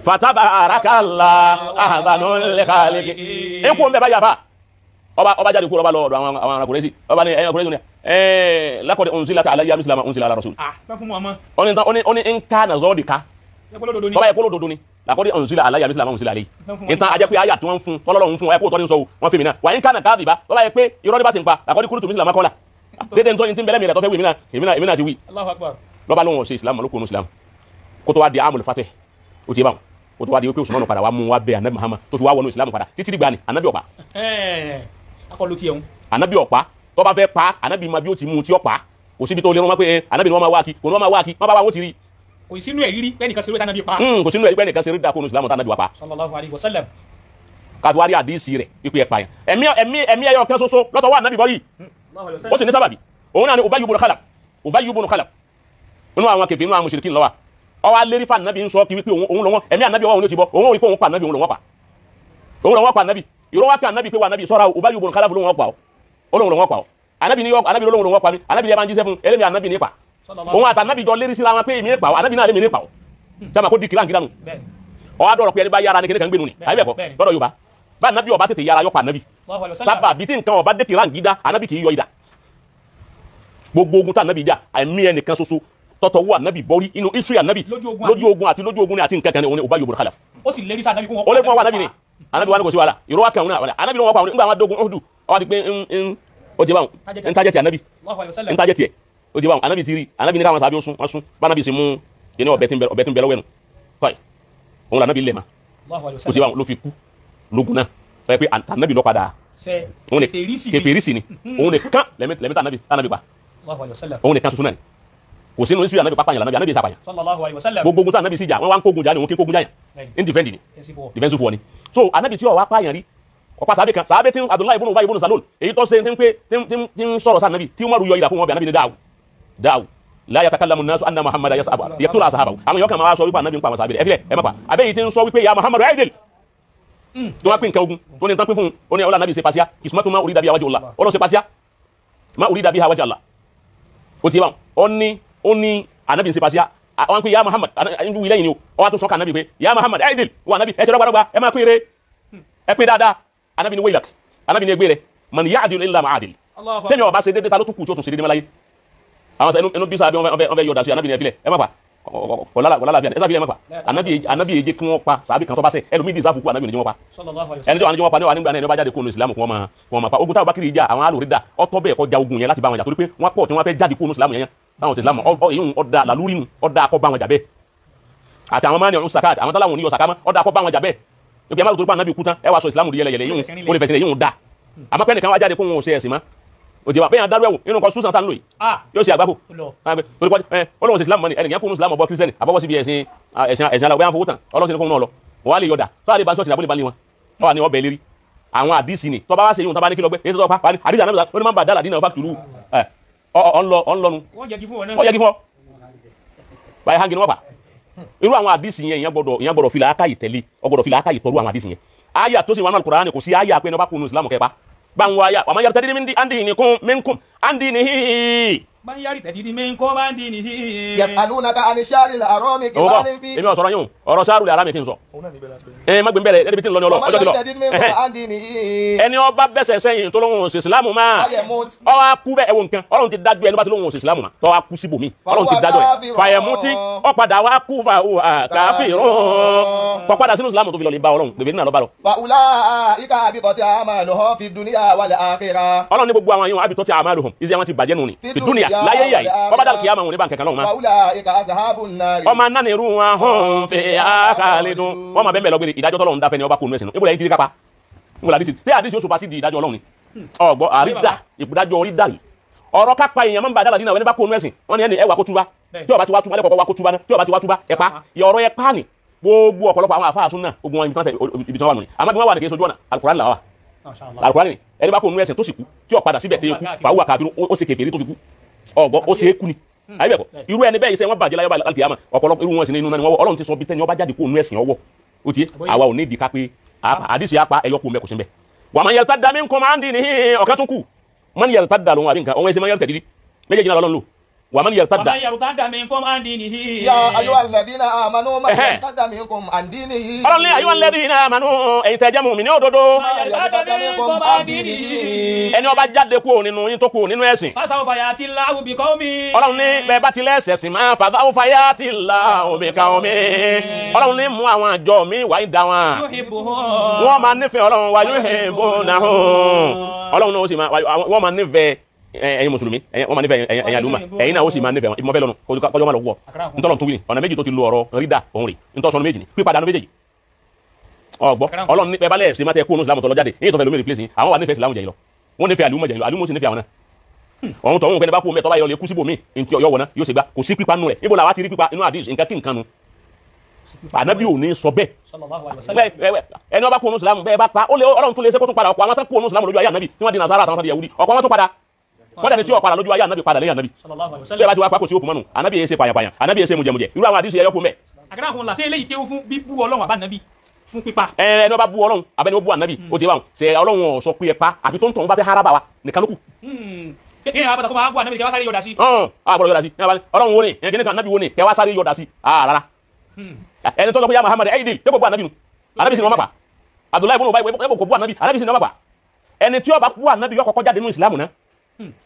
fatabarakallahu ahsanul khaliqin ẹ kú ọmọ ẹ bá yàfa ọba jáde kúrò ọba lọ ọ̀dọ̀ àwọn arákùnrin sí ọba ní ẹ̀yìn ọkùnrin ní ẹ̀ laqad unzilat alayya misla ma unzila ala rasul ó ní nká nàzọ́ di ká tọ́ba yẹ kó lódodo ni laqad unzila alayya misla ma unzila alayhi nta ajẹ́ pé àyà tí wọ́n ń fún tọ́lọ́lọ́ ń fún ẹ kó tọ́ ní sọ wọ́n fi mi náà wà ń ká nà káàdì bá tọ́ba yẹ pé irọ́ ní bá sì ń pa laqad qultu misla ma qala dédé ntọ́ ní ti ń bẹ́lẹ́ mi rẹ̀ tọ́fẹ́ wí èmi náà ti wí lọ́ba lóhùn ọ̀sẹ̀ ìsìlámù ló kó nu ìsìlámù kó tó wá di amul fatih ó ti yé báwọn kó tó wá di wípé Usmanu padà wá mú wá bẹ anabi Muhammad tó fi wá wọnú ìsìlámù padà títí dìgbà ni anabi ọ̀pá anabi ọ̀pá tó bá fẹ́ pa anabi ma bí ó ti mú tí ó pa kò síbi tó lé wọn pé anabi ni wọ́n máa wá kí kò ní wọ́n máa wá kí wọ́n bá wá wọ́n ti rí. Kò sínú ẹ̀rí pé ẹnìkan ṣeré tánàbí pa. Kò sínú ẹ̀rí pé ẹnìkan ṣeré dákónú ìsìlámù tánàbí wa pa. Sallallahu alaihi wasallam. Káfí wá rí àdísì rẹ̀ pípé ẹ̀pà yẹn ẹ̀mí ẹyọ kan ṣoṣo lọ́tọ̀ wà anabi bọ́ yìí ó sì ní sábàbí òun náà ni Ubayy ibn Khalaf Ubayy ibn Khalaf inú àwọn kèfèrí inú àwọn mushrikin ló wà ọwọ́ alérí fún anabi ń sọ kí wípé òun lọ́wọ́ ẹ̀mí anabi ọwọ́ òun ló ti bọ́ òun ò rí pé òun pa anabi òun lọ́wọ́ pa òun lọ́wọ́ pa anabi ìrọ́ wá pé anabi pé wà anabi sọ́ra Ubayy ibn Khalaf ló wọ́n pa ọ́ Olóhùn lòun ọ̀pá o. Anabi ni anabi olóhùn lòun ọ̀pá mi. Anabi yẹ bá ń jíṣẹ́ fún elémi anabi nípa. Òun àti anabi jọ lérí síra wọn pé èmi nípa o, anabi náà lémi nípa o. Sábà kó di kìláǹkìlá nù. Ọwọ́ adọ́rọ̀ pé ẹni bá yára ni kíní kan gbénu ni. Àyè bẹ́ẹ̀ kọ́ lọ́dọ̀ Yorùbá. Bá anabi ọba tètè yára yọpa anabi. Sábà bí tí nǹkan ọba dé kìláǹkìdá anabi kì í yọ idà. Gbogbo ogun tá anabi jà àìmí ẹnìkan ṣoṣo tọ́tọ̀ wọ anabi bọ́rí inú Israel anabi lójú ogun àti lójú ogun ni àti nǹkan kan ni òun ni Ubayy ibn Khalaf. Ó sì lérí sí anabi kún wọn. Ó lé fún wa anabi ni anabi wa ni kò sí wàhálà ìró wa kàn wọn náà anabi ni wọn pa wọn nígbà wọn dógun Uhudu ọwọ́ di pé ó ti bá wọn ń tajẹ́ ti anabi ń tajẹ́ tiẹ̀ ó ti bá wọn anabi ti rí anabi ní káwọn sábẹ́ ó sún wọn sún bá anabi sì mú yẹn ní ọbẹ̀ tí ń bẹ lọ́wọ́ ẹnu kọ́ì òun lànàbí lẹ̀ ma ó ti bá wọn ló fi kú lógun náà sọ pé anabi lọ padà òun ni kèfèrí sì ni òun ni kán lẹ́mítà anabi pa òun ni kán ṣoṣo náà ni kò sínú israel anabi pápá yàn lànàbí anabi sàpàyàn gbogbo ogun tí anabi sì jà wọn wá ń kógun jà ni òun kí kógun jà yàn ń defend ni defensive war ni so anabi tí ó wá pààyàn rí ọ̀pá sàbẹ̀ kan sàbẹ̀ tí Abdullahi ibùnú Ubayy ibùnú Salul èyí tó ṣe ń pé tí ń sọ̀rọ̀ sí anabi tí Umaru yọ ìdà fún wọn bí anabi ní dáwù dáwù la yatakallamu nnasu anna Muhammad yaqtulu ashabahu àwọn yọkàn máa sọ wípé anabi ń pa àwọn sàbẹ̀ rẹ̀ ẹ filẹ̀ ẹ má pa abẹ́ yìí ti ń sọ wípé ya Muhammadu aidil tó wá pín nǹkan ogun tó ní tán pín fún un ó ní ọlá anabi ṣe pàṣíà kìsùmọ́tò má urida biha wajhu Allah ọlọ́ ṣe pàṣíà má urida biha wajhu Allah ó ti bá wọn ó ní anabi ṣe pàṣíà àwọn pé ya Muhammad ilé yìí ni ó wá tún sọ́kà anabi pé ya Muhammad aidil wà anabi ẹ ṣe dọ́gbadọ́gba ẹ máa pín ire ẹ pín dáadáa anabi ni waylak anabi ni egbe rẹ man ya'dil illa ma adil tẹ́mi ọba ṣe déédéé ta ló tún kù tí ó tún ṣe déédéé mọ́ láyé àwọn sẹ inú bí sábẹ́ wọn fẹ́ yọ̀dà sí anabi ni ẹ filẹ̀ ẹ má pa ọ̀làlàfíà ẹ sáfilẹ̀ ẹ má pa anabi èjé kí wọ́n pa sàbí kan tó bá sẹ ẹlòmíì dì sáfù kú anabi ni wọ́n pa ẹni tó wà ní wọ́n pa ní wà nígbà náà ẹni wọ́n bá jáde kó nu ìsìlámù kí wọ́n máa pa ogun táwọn bá kiri ìjà àwọn alòrídà ọtọ́ bẹ́ẹ̀ kọjá ogun yẹn láti bá wọn jà torí pé wọ́n pọ̀ tí wọ́n fẹ́ jáde kó nu ìsìlámù yẹn táwọn ti ìsìlámù ìyún ọ̀dà làlúrí nu ọ̀dà akọ́ bá wọn jà bẹ́ẹ̀ àti àwọn máa ní ọ̀run sàkáàtì àwọn táláwọn oníyọ sàkámọ́ ọ̀dà akọ́ bá wọn jà bẹ́ẹ̀ níbi àmàlù tó pa ànábì kú tán ẹ wá sọ ìsìlámù di yẹlẹyẹlẹ yìí ó lè fẹsẹ̀ yìí ń da àmọ́ pẹ́ nìkan wá jáde kó wọn ò ṣe ẹ̀sìn mọ́ òjì wa bẹ́ẹ̀ yẹn dárú ẹ̀wò inú constitution tá ń lò yìí yóò ṣe àgbákò torí pé ẹ ọlọ́run ṣe ìsìlámù mọ́ni ẹnìyàn kó nu ìsìlámù ọbọ̀ kírísítẹ́nì àbọ̀bọ̀ síbi ẹ̀sìn ẹ̀sìn aláwọ̀ bẹ́ẹ̀ fowó tán ọlọ́run ṣe ní kó náà lọ wọ́n á lè yọ̀dà tó àlè bá ṣọ́ọ̀ṣì àbólè bá lé wọn wọ́n wà ní ọbẹ̀ lérí àwọn àdìsí ni tọ́ba wá ṣe yóò tọ́ba ní kí lọ gbé èyí tó tọ́ pa àdìsí àná ó ní máa ń bà dálà dínà fà tùlù ẹ ọ̀nlọ́nu ó yẹ kí fún ọ báyìí hangi ni wọ́n pa irú àwọn àdìsí yẹn ìyẹn gbọ́dọ̀ fi làákàyè tẹ̀lé ọ gbọ́dọ̀ fi làákàyè tọ́rú àwọn àdìsí yẹn àyà tó sì wà nínú Al-Qur'ani kò sí àyà pé ní ọba kunu ìsìlámù kẹpa báwọn àyà wàmọ́ yàrá tẹ́lẹ̀ ní andi ní kún minkum andi ní híhí. Man yartadid minkum an dinihi. Yas'alunaka ani sharil harami qitalin fi. Èmi ò sọ̀rọ̀ yín o, ọ̀rọ̀ sharil harami kí n sọ. Ẹ má gbé bẹ̀rẹ̀ ẹni bí tí ń lọ ní ọlọ́ ọjọ́ ti lọ. Ẹni ọba bẹ́sẹ̀ sẹ́yìn tó lóhùn òsì ìsìlámù máa. Ó wá kú bẹ́ẹ̀ ẹ̀wọ̀n nǹkan Ọlọ́run ti dájú ẹni bá ti lóhùn òsì ìsìlámù máa tó wá kú síbòmí Ọlọ́run ti dájọ́ ẹ̀. Fàyẹ̀mútí ó padà wá kú fà ó kafirun. Kò padà sínú ìsìlámù tó fi lọ lè bá Ọlọ́run gbèbè nínú àlọ́ bá lọ. Fa ulaika habitat a'maluhum fi dunya wal akhirah. Ọlọ́run ní gbogbo àwọn yìí wọn habitat a'maluhum iṣẹ́ wọn ti bàjẹ́ nù ni fi dunya láyé yà yìí bọ́bá dàlù kìyàmà wọn ní báńkì kan lọ́wọ́ ma. ọmọ nánà irú wọn hàn fi àkàlẹ́dùn wọn máa bẹ́ẹ̀ bẹ́ẹ̀ lọ́gbẹ̀rẹ̀ ìdájọ́ tọ́lọ́run dáfẹ́ ni ọba kò nú ẹ̀sìn nù ibùdó yẹn ti rí kápá ibùdó àdìsí tí àdìsí ó sọpá sí di ìdájọ́ Ọlọ́run ni ọgbọ́ àrídà ìdájọ́ orí dàrí ọ̀rọ̀ kápá èèyàn máa ń bá dàlà dínà ẹni bá kó nú ẹ̀sìn wọn ni ẹni ẹwà kó túbá tí ọba ti wá túbá lẹ́kọ̀ọ́ wá kó túbá tí ọba ti wá túbá ẹ̀pá ọ̀rọ̀ ẹ̀pá ni gbogbo ọ̀pọ̀lọpọ̀ àwọn àfáà súnà ogun wọn ibi tí wọ́n wà nù ni àmọ́ bí wọ́n wà ní kí n sojú ọ̀nà Al-Qur'an là wà Al-Qur'an ni ẹni bá kó nú ẹ̀sìn tó sì kú tí ó padà síbẹ̀ tí ó kú fàáwà kàbíró ó sì kèfèrí tó fi kú ọgbọ ó ṣe é kú ni àyè bẹ́ẹ̀ kọ́ irú ẹni bẹ́ẹ̀ iṣẹ́ wọn bàjẹ́ láyọ̀ bá kìyàmà ọ̀pọ̀lọpọ̀ irú wọn sì ní inú náà ni wọ́n wọ Ọlọ́run ti sọ bí tẹ́ni ọba jáde kó nú ẹ̀sìn ọwọ́ ó ti àwa ò ní ìdí ká pé àdìsí apá ẹyọ kó mẹ́kù sí bẹ́ẹ̀. wà á máa yẹlta dá mi nǹkan máa ń dì ní ọ̀kẹ́ tún kù máa ń yẹlta dà lóhun àbí nǹkan ọ̀hún ẹsẹ̀ máa ń yẹlta dídí méjèèjì náà lọ́lọ́run lò wà á máa yẹlta dà. Wa man yartadda minkum an dinihi. Ya ayyuhal ladhina amanu man yartadda minkum an dinihi. Ọlọ́run ní ayyuhal ladhina amanu ẹ̀yin tẹ́ jẹ́ mùmínì òdodo. Man yartadda minkum an dinihi. Ẹni ó bá jáde kúrò nínú yín tó kúrò nínú ẹ̀sìn. Fasawfa ya'ti Allahu biqawmin. Ọlọ́run ní bẹ́ẹ̀ bá ti lẹ́sẹ̀ sìn máa fasawfa ya'ti Allahu biqawmin. Ọlọ́run ní mú àwọn àjọ mi wáyé dá wọn. Wọ́n máa nífẹ̀ẹ́ Ọlọ́run wa yuhibbunahum. Ọlọ́run náà ó sì máa wọ́n máa nífẹ̀ẹ́ ẹ̀yin mùsùlùmí wọ́n máa nífẹ̀ẹ́ ẹ̀yin àlùmà ẹ̀yin náà ó sì máa nífẹ̀ẹ́ wọn ìmọ̀fẹ́ lọ́nu kọjọ́ máa lọ wọ̀ ntọ́lọ̀ tó wí ni ọ̀nà méjì tó ti lo ọ̀rọ̀ rídà òun rè ntọ́sọ̀nù méjì ni pípadà méjèèjì ọ̀gbọ́ Ọlọ́run ní bẹ́ẹ̀ ṣe máa tẹ kó onú ìsìlámù tó lọ jáde èyí tó fẹ́ lómi replace yín àwọn wà nífẹ̀ẹ́ ìsìlámù jẹ̀ yín lọ wọ́n nífẹ̀ẹ́ àlùmọ̀ jẹ̀ yín lọ àlùmọ̀ sì nífẹ̀ẹ́ àwọn náà ọ̀hún tọ̀hún kẹ́ni bá kú mẹ́tọ́ báyìí lọ lè kú síbòmí ntí ọ̀yọ́ wọ̀ná yóò ṣe gbá kò sí pípa nù rẹ̀ níbo làwa ti rí pípa inú àdìs nǹkan kí nǹkan nu ànábì ò ní sọ bẹ́ẹ̀ ẹni ọba kú onú ìsìlámù bẹ́ẹ̀ bá pa ó lé Ọlọ́run tún lè ṣe kó tún padà ọ̀pọ̀ àwọn tán kú onú ìsìlámù lójú ayé ànábì tí wọ́n di Nasara àtàwọn tán di Yahudi ọ̀pọ̀ wọn tún padà wọ́n dàbí tí ó padà lójú ayé ànábì padà lẹ́yìn ànábì bẹ́ẹ̀ bá ti wá pa kò sí òkú mọ́nu ànábì yẹn ṣe pàyàpàyà ànábì yẹn ṣe mùjẹmùjẹ irú àwọn àdìsí ẹyọkù mẹ́. Àkàrà kò ń là ṣé eléyìí kéwú fún bíbú Ọlọ́run àbá nàbí. Fún pípa. Ẹni ó bá bú Ọlọ́run abẹ́ni ó bú ànábì ó ti bá wọn ṣe Ọlọ́run ó sọ pé ẹ pa àfi tó ń tọ̀ wọn bá fẹ́ haraba wa nìkan ló kù. Kí ni àwọn àbàtà kó máa bú ànábì kí wọ́n sáré yọ̀dà sí. Àgbọ̀dọ̀ yọ̀dà sí Ọlọ́run wo ni kíní kan ànábì wo ni kí wọ́n sáré yọ̀dà sí rárá. Ẹni tó sọ pé ya Muhammad ẹ̀yìn dì kò bú ànábì nu ànábì sì ni wọ́n má pa Abdullahi ibùnú báyìí kò bú ànábì ànábì sì ni wọ́n má pa. Ẹni tí ó bá bú ànábì yó kọ́kọ́ jáde nínú ìsìlámù náà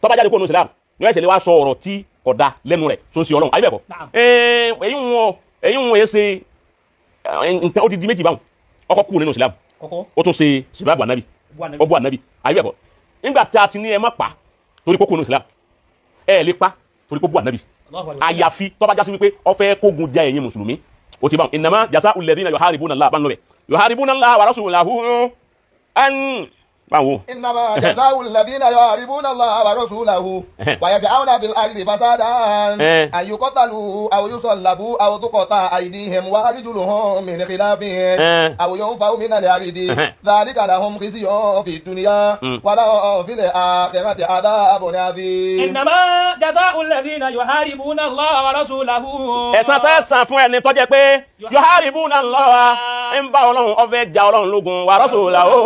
tó bá jáde kó nínú ìsìlámù ní ẹsẹ̀ lè wá sọ ọ̀rọ̀ tí kò da lẹ́nu rẹ̀ tó ń ṣe Ọlọ́run ayé bẹ́ẹ̀ kọ́. Èyí wọn yẹ ṣe nǹkan ó ti di méjì báwọn ọkọ kú nínú ìsìlámù ó tún ṣe ṣìbáàbù ànábì ó bú ànábì ayé bẹ́ẹ̀ kọ́. Nígbà tí a ti ní ẹ má pa torí kó kú nínú ìsìlámù ẹ lè pa torí kó bú ànábì àyàfi tó bá jásí wípé ó fẹ́ kógun ja ẹ̀yin mùsùlùmí ó ti báwọn innama jasa'ul ladhina yuharibuna Allah bá ń lọ bẹ̀ yuharibuna Allah wa rasulahu an báwo. Innama jaza'u alladhina yuharibuna Allaha wa rasulahu wa yas'awna fil ardi fasadan an yuqtalu aw yusallabu aw tuqta'a aydihim wa arjuluhum min khilafin aw yunfaw min al-ardi dhalika lahum khizyun fid dunya wa lahum fil akhirati adhabun adhim. Innama jaza'u alladhina yuharibuna Allaha wa rasulahu. Ẹ̀san tẹ́ san fún ẹni tó jẹ́ pé yuharibuna Allaha ń bá Ọlọ́run ó fẹ́ jà Ọlọ́run lógun wa rasulahu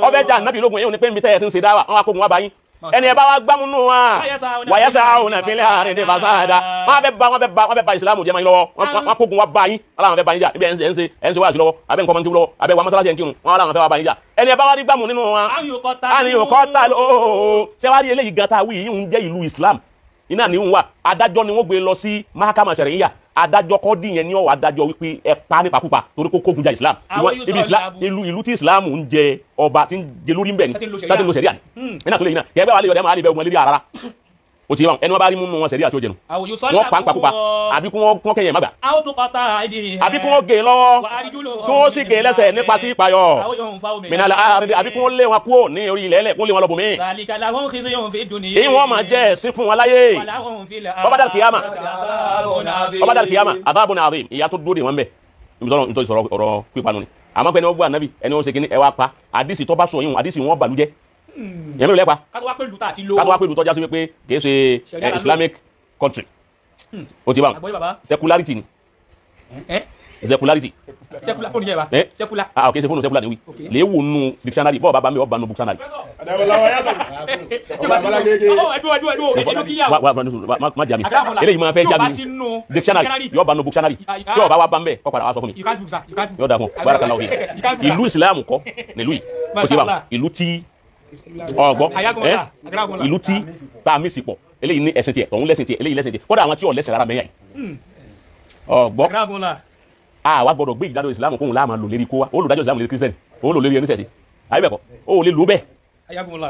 ó fẹ́ jà Ànábì lógun èyí ò ní pé níbi tẹ́ ẹ ti ń ṣe dáwà wọn akógun wa bá yín ẹni ẹ bá wa gbámú nù wa wàyẹ́sà òun àfilẹ̀ àárín ní fasada wọn bẹ ba wọn bẹ ba wọn bẹ ba ìsìlámù jẹ́ máa yín lọ́wọ́ wọn kógun wa bá yín wọn làwọn fẹ́ bá yín jà ibi ẹ̀ ń ṣe wáàsí lọ́wọ́ abẹ́ nǹkan mọ́nkí lọ́wọ́ abẹ́ wa mọ́sálásí ẹ̀ ń kírun wọn làwọn fẹ́ wa bá yín jà ẹni ẹ bá wa rí gbámú nínú wa àníyàn ta ló ṣé wàá rí eléyìí gan ta wí yìí ń jẹ́ ìlú Islam iná ni ń wà adájọ́ ni wọ́n gbé lọ sí mahakama sẹ̀ríyà adájọ́ kọ́ dìyẹn ní ọ̀wọ́ adájọ́ wípé ẹ pa nípakúpa torí kó kógun ja Islam ìlú tí Islam ń jẹ ọba tí ń jẹ lórí ń bẹ̀ ni láti lo sẹ̀ríà ni iná tó lè yìí náà kẹ́gbẹ́ wà lè yọ̀dẹ́ máa lè bẹ ogun lérí àrárá o ti yẹ wọn ẹni wọn bá rí mú wọn sẹ̀ríà tí ó jẹnu wọn pa nípakúpa àbí kí wọn kẹyìn má gbà àbí kí wọn gé lọ́wọ́ kí wọn sì gé lẹ́sẹ̀ nípa sí ìpayọ̀ mìnàlá àbí kí wọn lé wọn kúrò ní orí ilẹ̀ ẹlẹ̀ kí wọn lé wọn lọ bùnmí. Èyí wọn máa jẹ́ ẹ̀sín fún wọn láyé ọba kìyàmà ọba dàl kìyàmà adhabun adhim ìyà tó dúró de wọn bẹ nítorí sọ̀rọ̀ ọ̀rọ̀ pípanu ni àmọ́ pé ẹni wọ́n gbọ́ ànábì ẹni wọ́n ṣe kíní ẹ wá pa àdìsí tó bá sọ yìí àdìsí wọn bàlújẹ́ yẹn mi ò lẹ́pa kátó wá pé lùtà àti lo kátó wá pé lùtọ́ jásí wípé kìí ṣe Islamic country o ti bá wọn secularity ni secularity secular fóònù yẹn wa secular ah ok ṣe fóònù secular ni wí lè wò nù dictionary bọ́ọ̀ bá mi ọ̀ bá nù dictionary. Má jami eléyìí máa fẹ́ jami dictionary yóò bá nù dictionary tí ọba wa bá ń bẹ̀ kọ́ padà wá sọ fún mi yóò dà fún barakallahu fi ìlú Islam kọ́ nílùú yìí o ti bá wọn ìlú tí ọgbọ ìlú tí tá a mí sí pọ̀ eléyìí ní ẹ̀sìn tiẹ̀ tọ̀hún lẹ́sìn tiẹ̀ eléyìí lẹ́sìn tiẹ̀ kódà àwọn tí ò lẹ́sìn rárá mẹ́yà yìí ọgbọ àwa gbọ́dọ̀ gbé ìdájọ́ ìsìlámù kóhun láàmà lò lérí kó wa ó lò dájọ́ ìsìlámù lérí kírísítẹ́nì ó lò lérí oníṣẹ̀ṣe ayé bẹ̀ kọ́ ó lè lò bẹ́ẹ̀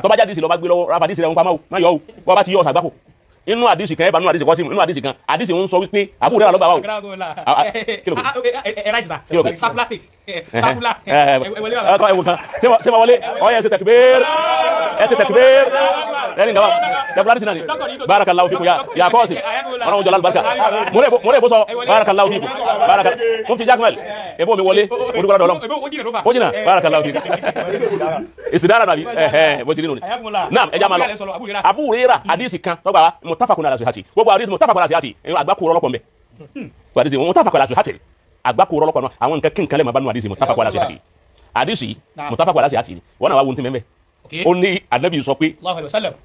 tọ́ba jáde sí lọ́ba gbé lọ́wọ́ rafa dísì rẹ̀ ń pamọ́ o má yọ o bọ́ bá ti yọ ọ̀sàgbákò inú àdìsí kan ẹ bá nínú àdìsí kọ́sí inú àdìsí kan àdìsí ń sọ wípé àbúrò rẹ̀ lọ́gbà wa o. Ṣé ma wọlé ọyẹ ẹsẹ tẹkibéer ẹsẹ tẹkibéer ẹni gaba tẹkibéer náà ni barakallahu fikum ya kọ́ọ̀sì ọlọ́run jọlá alùbáríkà mọ̀rẹ́ ìbò sọ barakallahu fikum baraka mufti Jakmal ebo mi wọlé olùkọ́lá dọ̀lọ́ ó jìnnà barakallahu fikum ìsìdára nàbí ẹ̀hẹ́ bó ti rí nù ni naam ẹja máa lọ Abu Hurairah àdìsí kan tọ́gbà wa mutafakun ala sihati gbogbo àdìsí mutafakun ala sihati àgbákò rọlọ́pọ̀ mbẹ àdìsí mutafakun ala sihati àgbákò rọlọ́pọ̀ náà àwọn nǹkan kínkàn lè máa bá nù àdìsí mutafakun ala sihati àdìsí mutafakun ala sihati wọn náà wá wo ní mẹ́mẹ́ ó ní Ànábì sọ pé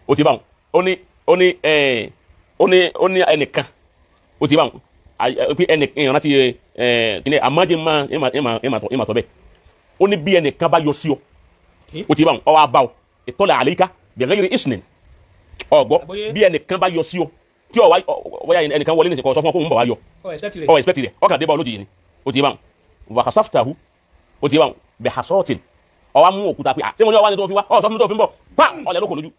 ó ti bá wọn ó ní ó ní ó ní ó ní ẹnìkan ó ti bá wọn pé ẹnìkan ìrántí kíni àmájẹ máa ìmà tọ́ bẹ́ẹ̀ ó ní bí ẹnìkan bá yọ sí ọ ó ti bá wọn ọ wá bá ọ ìtọ́lẹ̀ àlééká bi ghayri isnin ọgbọ bí ẹnìkan bá yọ sí ọ tí ọ wáyà ẹnìkan wọlé nìkan sọ fún ọ kó ń bọ̀ wá yọ ọ expect rẹ ọkàn dé bá olójijì ni ó ti bá wọn wàhásàfùtàhù ó ti bá wọn bẹ hasọ́ọ̀tìn ọ wá mú òkúta pé à ṣé mo ní ọwá ni tó fi wá ọ sọ fún mi tó fi ń bọ̀ pa ọlẹ lóko lójú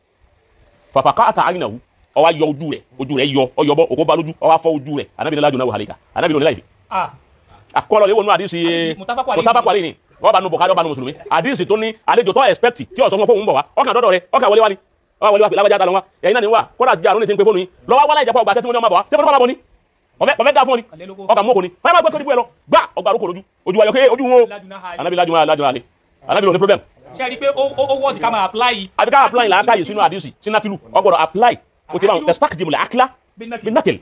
fàfàkà àtà àyìnàwó ọ wá yọ ojú rẹ ojú rẹ yọ ọ yọbọ òkú bá lójú ọ wá fọ ojú rẹ Ànábì ní lájú náà wà hàlíkà Ànábì ní láìfi. Àkọlọ lè wọnú àdìsí mutafakù àlè ni wọ́n bá nu Bukhari wọ́n bá nu mùsùlùmí àdìsí tó ní àlejò tó expect tí ó sọ fún ọ kó ń bọ̀ wá ọkàn dọ́dọ̀ rẹ ọkàn wọlé wá ni ọwọ́ wọlé wá pé lágbájá ta lọ wá ẹ̀yin náà ni wá kódà jẹ́ àrùn ní ti ń pe fóònù yín lọ́wọ́ wá láì jẹ́ pé ọgbà sẹ́tí wọn ní ọmọ bọ̀ wá ṣé fọ́nà bọ̀ ni ọ̀fẹ́ dá fún ọ ni ọkà mú òkò ni wọ́n máa gbé sórí ibú ẹ lọ gbá ọgbà àrókò lójú ojú ayọ̀ pé ojú wọn o Ànábì lájú máa lájú àlè Ànábì ló ní problem. Ṣé ẹ rí i pé ó wọ́ọ̀dì ká máa apply. Àbí ká apply làákàyè sínú àdìsí sínú akilu ọgbọ̀dọ̀ apply o ti bá wọn tẹ̀sítákìdìmù làákìlá bí nàkìl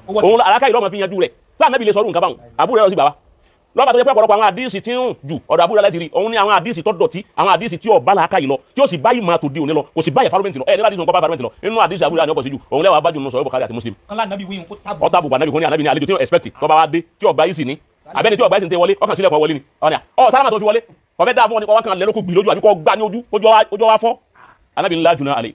òun làákàyè lọ́mọ fi yanjú rẹ̀ sáà Ànábì lè sọ̀rọ̀ nǹkan báwọn àbúrò rẹ̀ lọ sí bàbá Lọ́ba tó yẹ pé ọ̀pọ̀lọpọ̀ àwọn àdíìsì tí ń rùn jù ọ̀dọ̀ àbúrò láti rí òun ní àwọn àdíìsì tó dọ̀tí, àwọn àdíìsì tí ọ̀bá làákà yìí lọ, tí ó sì bá ìmọ̀ àtòdì òní lọ, kò sì bá environment lọ. Ẹ ní àdíìsì nǹkan bá environment lọ nínú àdíìsì àbúrò àti ọkọ̀ sí jù òun lẹ́wàá bá jù nínú sọ̀rọ̀ Bukhari àti Muslim. Kọ́lá nàbí wíyùn kó tábù. Ọ̀tá bùkún ànábì kò ní ànábì ní àlejò tí ó expect tó bá wá dé tí ọgbà yìí sì ní abẹ́ni tí ọgbà yìí sì ń tẹ wọlé ọkàn sílẹ̀ kọ́ wọlé ni ọ̀nà ọ̀ sálámà tó fi wọlé ọ̀fẹ́ dáa fún ọ ní ọwọ́ kan lẹ́lọ́kù gbì lójú àbí kọ́ gbá ní ojú ojú wa fọ́. Ànábì ńlá jùlọ àlè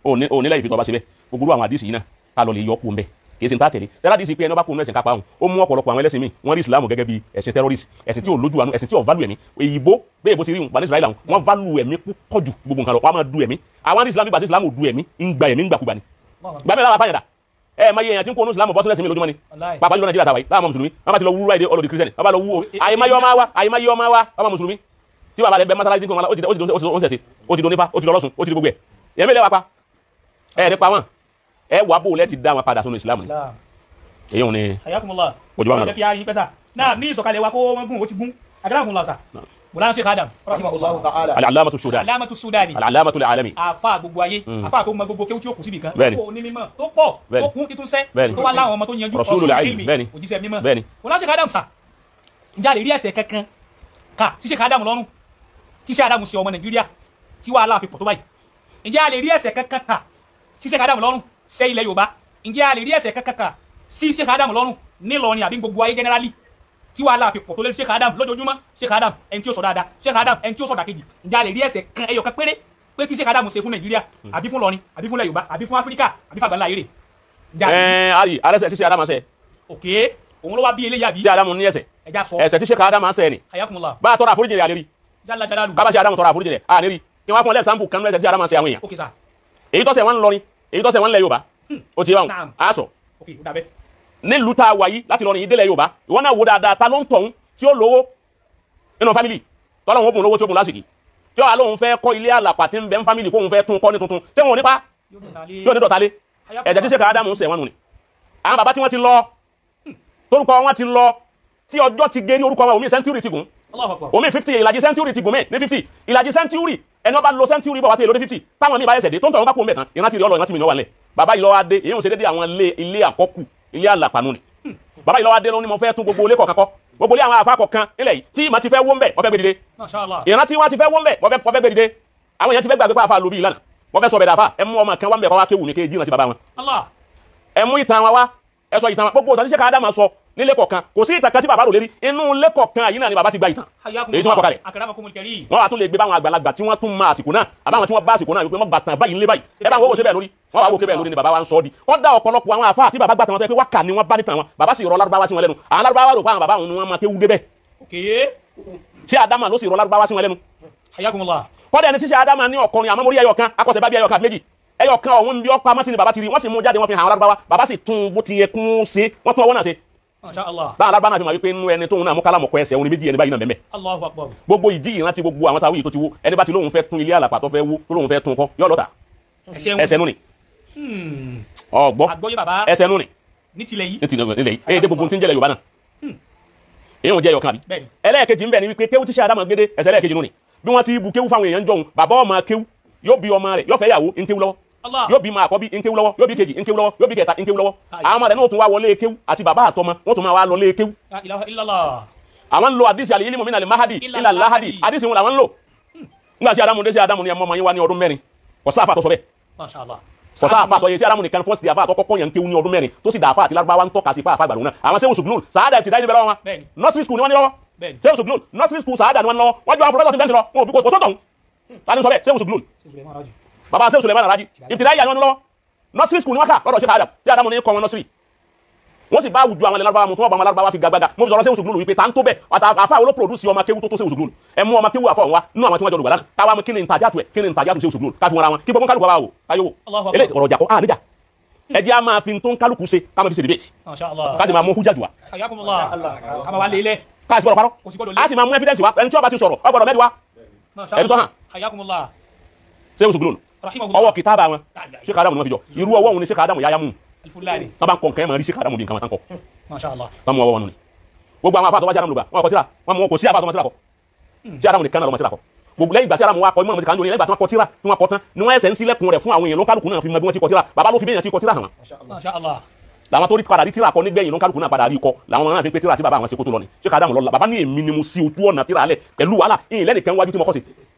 òní lẹ́yìn fi tọ́ bá ṣe bẹ́ẹ̀ gbogbo àwọn àdíìsì yìí náà ká lọ lè yọ kú mbẹ́ kì í ṣe ń tá tẹ̀lé tẹ́lá dì í sí pé ẹni ọba kó nínú ẹ̀sìn kápá òun ó mú ọ̀pọ̀lọpọ̀ àwọn ẹlẹ́sìn míì wọ́n rí ìsìlámù gẹ́gẹ́ bí ẹ̀sìn terrorist, ẹ̀sìn tí ò lójú àánú, ẹ̀sìn tí ò value ẹ̀mí. Èyìnbó bẹ́ẹ̀ bó ti rí wọn Israẹli àwọn wọ́n value ẹ̀mí púpọ̀ ju gbogbo nǹkan lọ, wọ́n á máa du ẹ̀mí. Àwọn ní ìsìlámù ìgbà tí ìsìlámù ò du ẹ̀mí ń gba ẹ̀mí ń gbàkúgbà ni. Gbàmí làwọn apáyàdà ẹ máa yẹ èèyàn tí ń kó onú ìsìlámù bọ́ sílẹ̀ sí mi lójúmọ́ ni. Pàápàá jùlọ Nàìjíríà tàwa yìí láwọn mùsùlùmí wọ́n bá ti lọ wúrú ráìdé ọlọ́dì kírísítẹ́nì wọ́n bá lọ wú àyèmáyé ọmọ wa àyèmáyé ọmọ wa ọmọ mùsùlùmí tí bàbá rẹ̀ bẹ mọ́sálásí kí wọ́n ó ti ó ti donífá ó ti lọ́lọ́sùn ó ti di gbogbo ẹ̀ ẹ̀mí lẹ́wà pa ẹ̀ nípa wọn ẹ wà bó lẹ́ti dá wọn padà sínú ìsìlámù ni. Èyí ò ní Ayakumullah. Ojú wa ń lọ. Kí a yín pẹ́sà náà ní ìsọ̀kalẹ̀ wa kó wọ́n gún ó ti gún agbára sa Mawlana Sheikh Adam rahimahullahu ta'ala. Al-allamatu Sudani. Alamatu Sudani. Al-allamatu al-alami. Àfa gbogbo ayé, àfa tó mọ gbogbo kéwú tí ó kù síbi kan, Bẹ́ẹ̀ni. tó ní mímọ̀ tó pọ̀ Bẹ́ẹ̀ni. tó kún títún sẹ́ Bẹ́ẹ̀ni. tó wá láwọn ọmọ tó yanjú Rasulul ilmi. Bẹ́ẹ̀ni. òjíṣẹ́ mímọ́. Bẹ́ẹ̀ni. Mawlana Sheikh Adam sa ǹjẹ́ a lè rí ẹ̀ṣẹ̀ kankan ká tí Sheikh Adam lọ́rùn tí Sheikh Adam ṣe ọmọ Nàìjíríà tí wàhálà fi pọ̀ tó báyìí? Ǹjẹ́ a lè rí ẹ̀ṣẹ̀ kankan ká tí Sheikh Adam lọ́rùn ṣe ilẹ̀ Yorùbá? Ǹjẹ́ a lè rí ẹ̀ṣẹ̀ kankan ká sí Sheikh Adam lọ́rùn nílọrin àbí gbogbo ayé generally tí wàhálà fi pọ̀ tó lé Sheikh Adam lójoojúmọ́? Sheikh Adam ẹni tí ó sọ dáadáa, Sheikh Adam ẹni tí ó sọ dàkejì. Ǹjẹ́ a lè rí ẹ̀ṣẹ̀ kan ẹyọ kan péré pé tí Sheikh Adam ṣe fún Nàìjíríà àbí fún Ìlọrin àbí fún ilẹ̀ Yorùbá àbí fún Áfíríkà àbí fàgbà ńlá eré? Ǹjẹ́ a lè rí? Ẹ ayi arẹsẹ tí Sheikh Adam ṣe Òkè òun ló wá bí eléyà bí tí Adam ní ẹ̀ṣẹ̀ ẹja sọ. ẹ̀ṣẹ̀ tí Sheikh Adam ṣe ni Ayakumullah. bá a tọrọ àforíjì rẹ̀ àlérí Jalla jalalu. kábà Sheikh Adam tọrọ àforíjì rẹ̀ àlérí kí wọ́n fún ọ lẹ́ẹ̀sánpù kan ẹ̀ṣẹ̀ tí Adam ṣe àwọn èèyàn. Òkè sà. Èyí tọ́sẹ̀ wọn ń lọrin, èyí tọ́sẹ̀ wọn ń lẹ Yorùbá ó ti báwọn Naam. a sọ Òkè ó dàbẹ́. nílùú tá a wà yìí láti lọrin yìí délẹ̀ Yorùbá ìwọ náà wo dáadáa ta ló ń tọ̀hún tí ó lówó nínú fámìlì tọ́lọ́hún ó bùn lówó tí ó bùn lásìkò tí ó wà lóhun fẹ́ kọ́ ilé àlàpà tí ń bẹ ń fámìlì kóhun fẹ́ tún kọ́ ní tuntun ṣé wọn ò ní pa tí ó ní dọ̀tà lé? Ẹ̀jẹ̀ tí Sheikh Adam ń ṣẹ̀ wọ́n nù ni. Àwọn bàbá tí wọ́n ti lọ torúkọ wọn ti lọ tí ọjọ́ ti gé ní orúkọ wọn omi sẹ́ńtúrì ti gùn Allahu Akbar. omi 50 ìlàjì sẹ́ńtúrì ti gùn mẹ́ ní 50 ìlàjì sẹ́ńtúrì ẹni ọba lo sẹ́ńtúrì bọ̀ wá tí èlò ní 50 táwọn míì bá ẹsẹ̀ dé tó ń tọ̀ wọn bá kó mẹ́tàn ìrántí rí ọlọ́ ìrántí mi ní wà lẹ̀. Bàbá yìí lọ́wọ́ adé èyí ń ṣe déédéé àwọn ilé àkọ́kù ilé àlàpànú ni. Bàbá yìí lọ́wọ́ adé ló ní mo fẹ́ tún gbogbo ilé kọ̀ọ̀kan kọ́ gbogbo ilé àwọn àfa kọ̀ọ̀kan nílẹ̀ yìí tí ìmọ̀ ti fẹ́ wó ń bẹ̀ wọ́n fẹ́ gbé dìde. Masha Allah. Ìrántí wọn ti fẹ́ wó ń bẹ̀ wọ́n fẹ́ gbé dìde. Àwọn èèyàn ti fẹ́ gbàgbé pé àfa lóbi ìlànà wọ́n fẹ́ sọ bẹ̀rẹ̀ àfa ẹ mú ọmọ kan wá ń bẹ̀ kọ́ wá kéwù ní kéjì ìrántí bàbá wọn. Allah. Ẹ mú ìtàn wa wá ẹ sọ ìtàn wa gbogbo òtàn tí Sheikh Adam sọ nílé kọ̀ọ̀kan kò sí ìtàn kan tí bàbá rò lérí inú ilé kọ̀ọ̀kan yìí náà ni bàbá ti gba ìtàn èyí tí wọ́n kọ kalẹ̀. Akramakumul karim. Wọ́n wá tún lè gbé báwọn àgbàlagbà tí wọ́n tún máa àsìkò náà àbáwọn tí wọ́n bá àsìkò náà wípé wọ́n bàtàn báyìí ńlé báyìí ẹ bá wọn wò ṣe bẹ́ẹ̀ lórí wọ́n wá wò ké bẹ́ẹ̀ lórí ni bàbá wa ń sọ ọ́ di. Wọ́n dá ọ̀pọ̀lọpọ̀ àwọn àfáà tí bàbá gbàtàn wọn tó yẹ pé wákà ni wọ́n bá nìtàn wọn bàbá sì rọ lárúbáwá sí wọn lẹ́nu àwọn lárúbáwá rò pé àwọn bàbá òun ni wọ́n máa kéwú débẹ̀. Òkè. Ṣé Adama ló sì rọ lárúbáwá sí wọn lẹ́nu? Ayakumullah. Kọ́dà ẹni ṣíṣe Adama ní ọkùnrin àmọ́ mórí ẹyọ kan akọ̀ṣẹ́ bá bí ẹyọ kan méjì ẹyọ kan ọ̀hún bí ọ̀pá mọ́sí ni bàbá ti rí wọ́n sì mú jáde wọ́n fi hàn àwọn lárúbáwá bàbá sì tún bó ti yẹ kún ṣe wọ́n tún ọwọ́ náà ṣe. Masha Allah. Báwọn lárúbáwá náà fi mọ̀ wípé inú ẹni tóun náà mú kálámù kọ ẹsẹ̀ orin méjì ẹni báyìí náà bẹ́ẹ̀. Allahu Akbar. Gbogbo ìjì ìrántí gbogbo àwọn táwọn yìí tó ti wó ẹni bá ti lóun fẹ́ tún ilé àlàpà tó fẹ́ wó tó lóun fẹ́ tún kọ́ yọ lọ́tà ẹsẹ̀ nù ni. Ọgbọ́ Àgbọ́yé bàbá ẹsẹ̀ nù ni ní tilẹ̀ yìí. ní tilẹ̀ yìí èyí dé gbogbo tí ń jẹ́lẹ̀ Yorùbá náà èyí ò jẹ́ ẹyọkan àbí. Bẹ́ẹ̀ni. Ẹlẹ́ẹ̀kejì ń bẹ ni wípé kéwú tíṣe Adama gbédé ẹsẹ̀ ẹlẹ́ẹ̀kejì nù ni bí wọ́n ti bu kéwú fáwọn èèyàn jọ̀hún bàbá ọmọ kéwú yóò bí ọmọ rẹ̀ yóò fẹ́ yàwó ń kéwú lọ́wọ́ Allah. yóò bí ma àkọ́bí ń kéwú lọ́wọ́ yóò bí kejì ń kéwú lọ́wọ́ yóò bí kẹta ń kéwú lọ́wọ́ àwọn ọmọ rẹ̀ náà tún wá wọlé kéwú àti bàbá àtọmọ wọ́n tún máa wá lọ lé kéwú. La ilaha illallah. Àwọn ń lo àdìsí àlè ilmu minal mahadi ila lahadi àdìsí wọn làwọn ń lò. Nígbà tí Adamu dé sí Adamu ni ẹmọ ọmọ yín wá ní ọdún mẹ́rin kò sáfà tó sọ bẹ́ẹ̀. Masha Allah. Kò sáfà tó yẹ sí Adamu nìkan fọ́ọ̀sì àfà àtọ́kọ́kọ́ yẹn ń kéwú ní ọdún mẹ́rin tó sì dà àfà àti lárúbáwá ń tọ́ka sí pa àfà ìgbàlóhùn náà. Àwọn sẹ́wọ̀n sùgbùn sàádà ìtìdá ìníbẹ̀ lọ́wọ́ wọn nursery school ni wọ́n ní lọ́wọ́ sẹ́wọ̀n sùgbùn nursery school sàádà ni wọ́n ní lọ́wọ́ wọ́n jọ àwọn professor ti bẹ́ẹ̀ sí lọ wọn ò bí kò sọ́tọ̀ tani sọ bẹ́ẹ̀ sẹ́wọ̀n sùgbùn baba sẹ́wọ̀n Suleiman Araji ìtìdá ìyá ni wọ́n ní lọ́wọ́ nursery school ni wọ́n kà lọ́dọ̀ Sheikh Adam tí Adamu ní kọ́ wọn nursery wọ́n sì bá àwùjọ àwọn Lárúbáwá mu tí wọ́n bá àwọn Lárúbáwá fi gbàgbàgà mo fi sọ̀rọ̀ sẹ́wọ̀n sùgbùn wípé ta ń tó bẹ́ẹ̀ àfa àwọn olópòdúsì ọmọ kéwú tó tó sẹ́wọ̀n sùgbùn ẹ mú ọmọ kéwú àfọ̀ wa nínú àwọn tí wọ́n jọ lùgbàlá káwa mú kí ni ntajà tu ẹ̀ kí ni ntajà tu sẹ́wọ̀n sùgbùn káfi wọn ra wọn kí gbogbo kálukú wa wò káyọ̀ wò eléyìí ọ̀rọ̀ jàkọ́ ah níjà ẹ jẹ́ a máa fi tó ń kálukú ṣe ká máa fi ṣe debate ká sì máa mú hújà jù wa. Ká sì gbọ́dọ̀ parọ́ a sì máa mú evidence wa ẹni tí ó bá ti sọ̀rọ̀ ó gbọ́dọ̀ mẹ́rin wa ẹni tó hàn sẹ́wọ̀n sùgbùn ọwọ́ kìtàbà wọn Sheikh Adamu ni wọ́n fi jọ irú ọwọ́ òun ni Sheikh Adamu yáyá mú tọ́ bá ń kọ nǹkan ẹ̀ máa rí Sheikh Adamu bí nǹkan máa tán kọ. Tọ́ mú ọwọ́ wọn nù ni. Gbogbo àwọn afáàtọ̀ wá sí Adamu lùgbà wọn kọ tíra wọn mú wọn kò sí àfáàtọ̀ wọn tíra kọ. Tí Adamu nìkan náà lọ́mọ tíra kọ. Gbogbo lẹ́yìn ìgbà tí Adamu wa kọ ìmọ̀ ọmọ ti kà ń lórí lẹ́yìn ìgbà tí wọ́n kọ tíra tí wọ́n kọ tán ni wọ́n ẹsẹ̀ ń sílẹ̀kùn rẹ̀ fún àwọn èèyàn ló kálukú náà fi mọ bí wọ́n ti kọ tíra bàbá ló fi bí èèyàn ti kọ tíra hàn wọ́n. Làwọn tó rí padà rí tíra kọ nígbẹ̀yìn ló ń kálukú náà padà rí kọ làwọn ọmọ náà fi ń pé tíra tí bàbá àwọn ṣe kó tó lọ ni. Ṣé Ádámù lọ́la bàbá ní èmi ni mo sí ojú ọ̀nà tíra alẹ̀ pẹ̀lú wàhálà ìyìn lẹ́nìkan wájú tí mo kọ́ sí.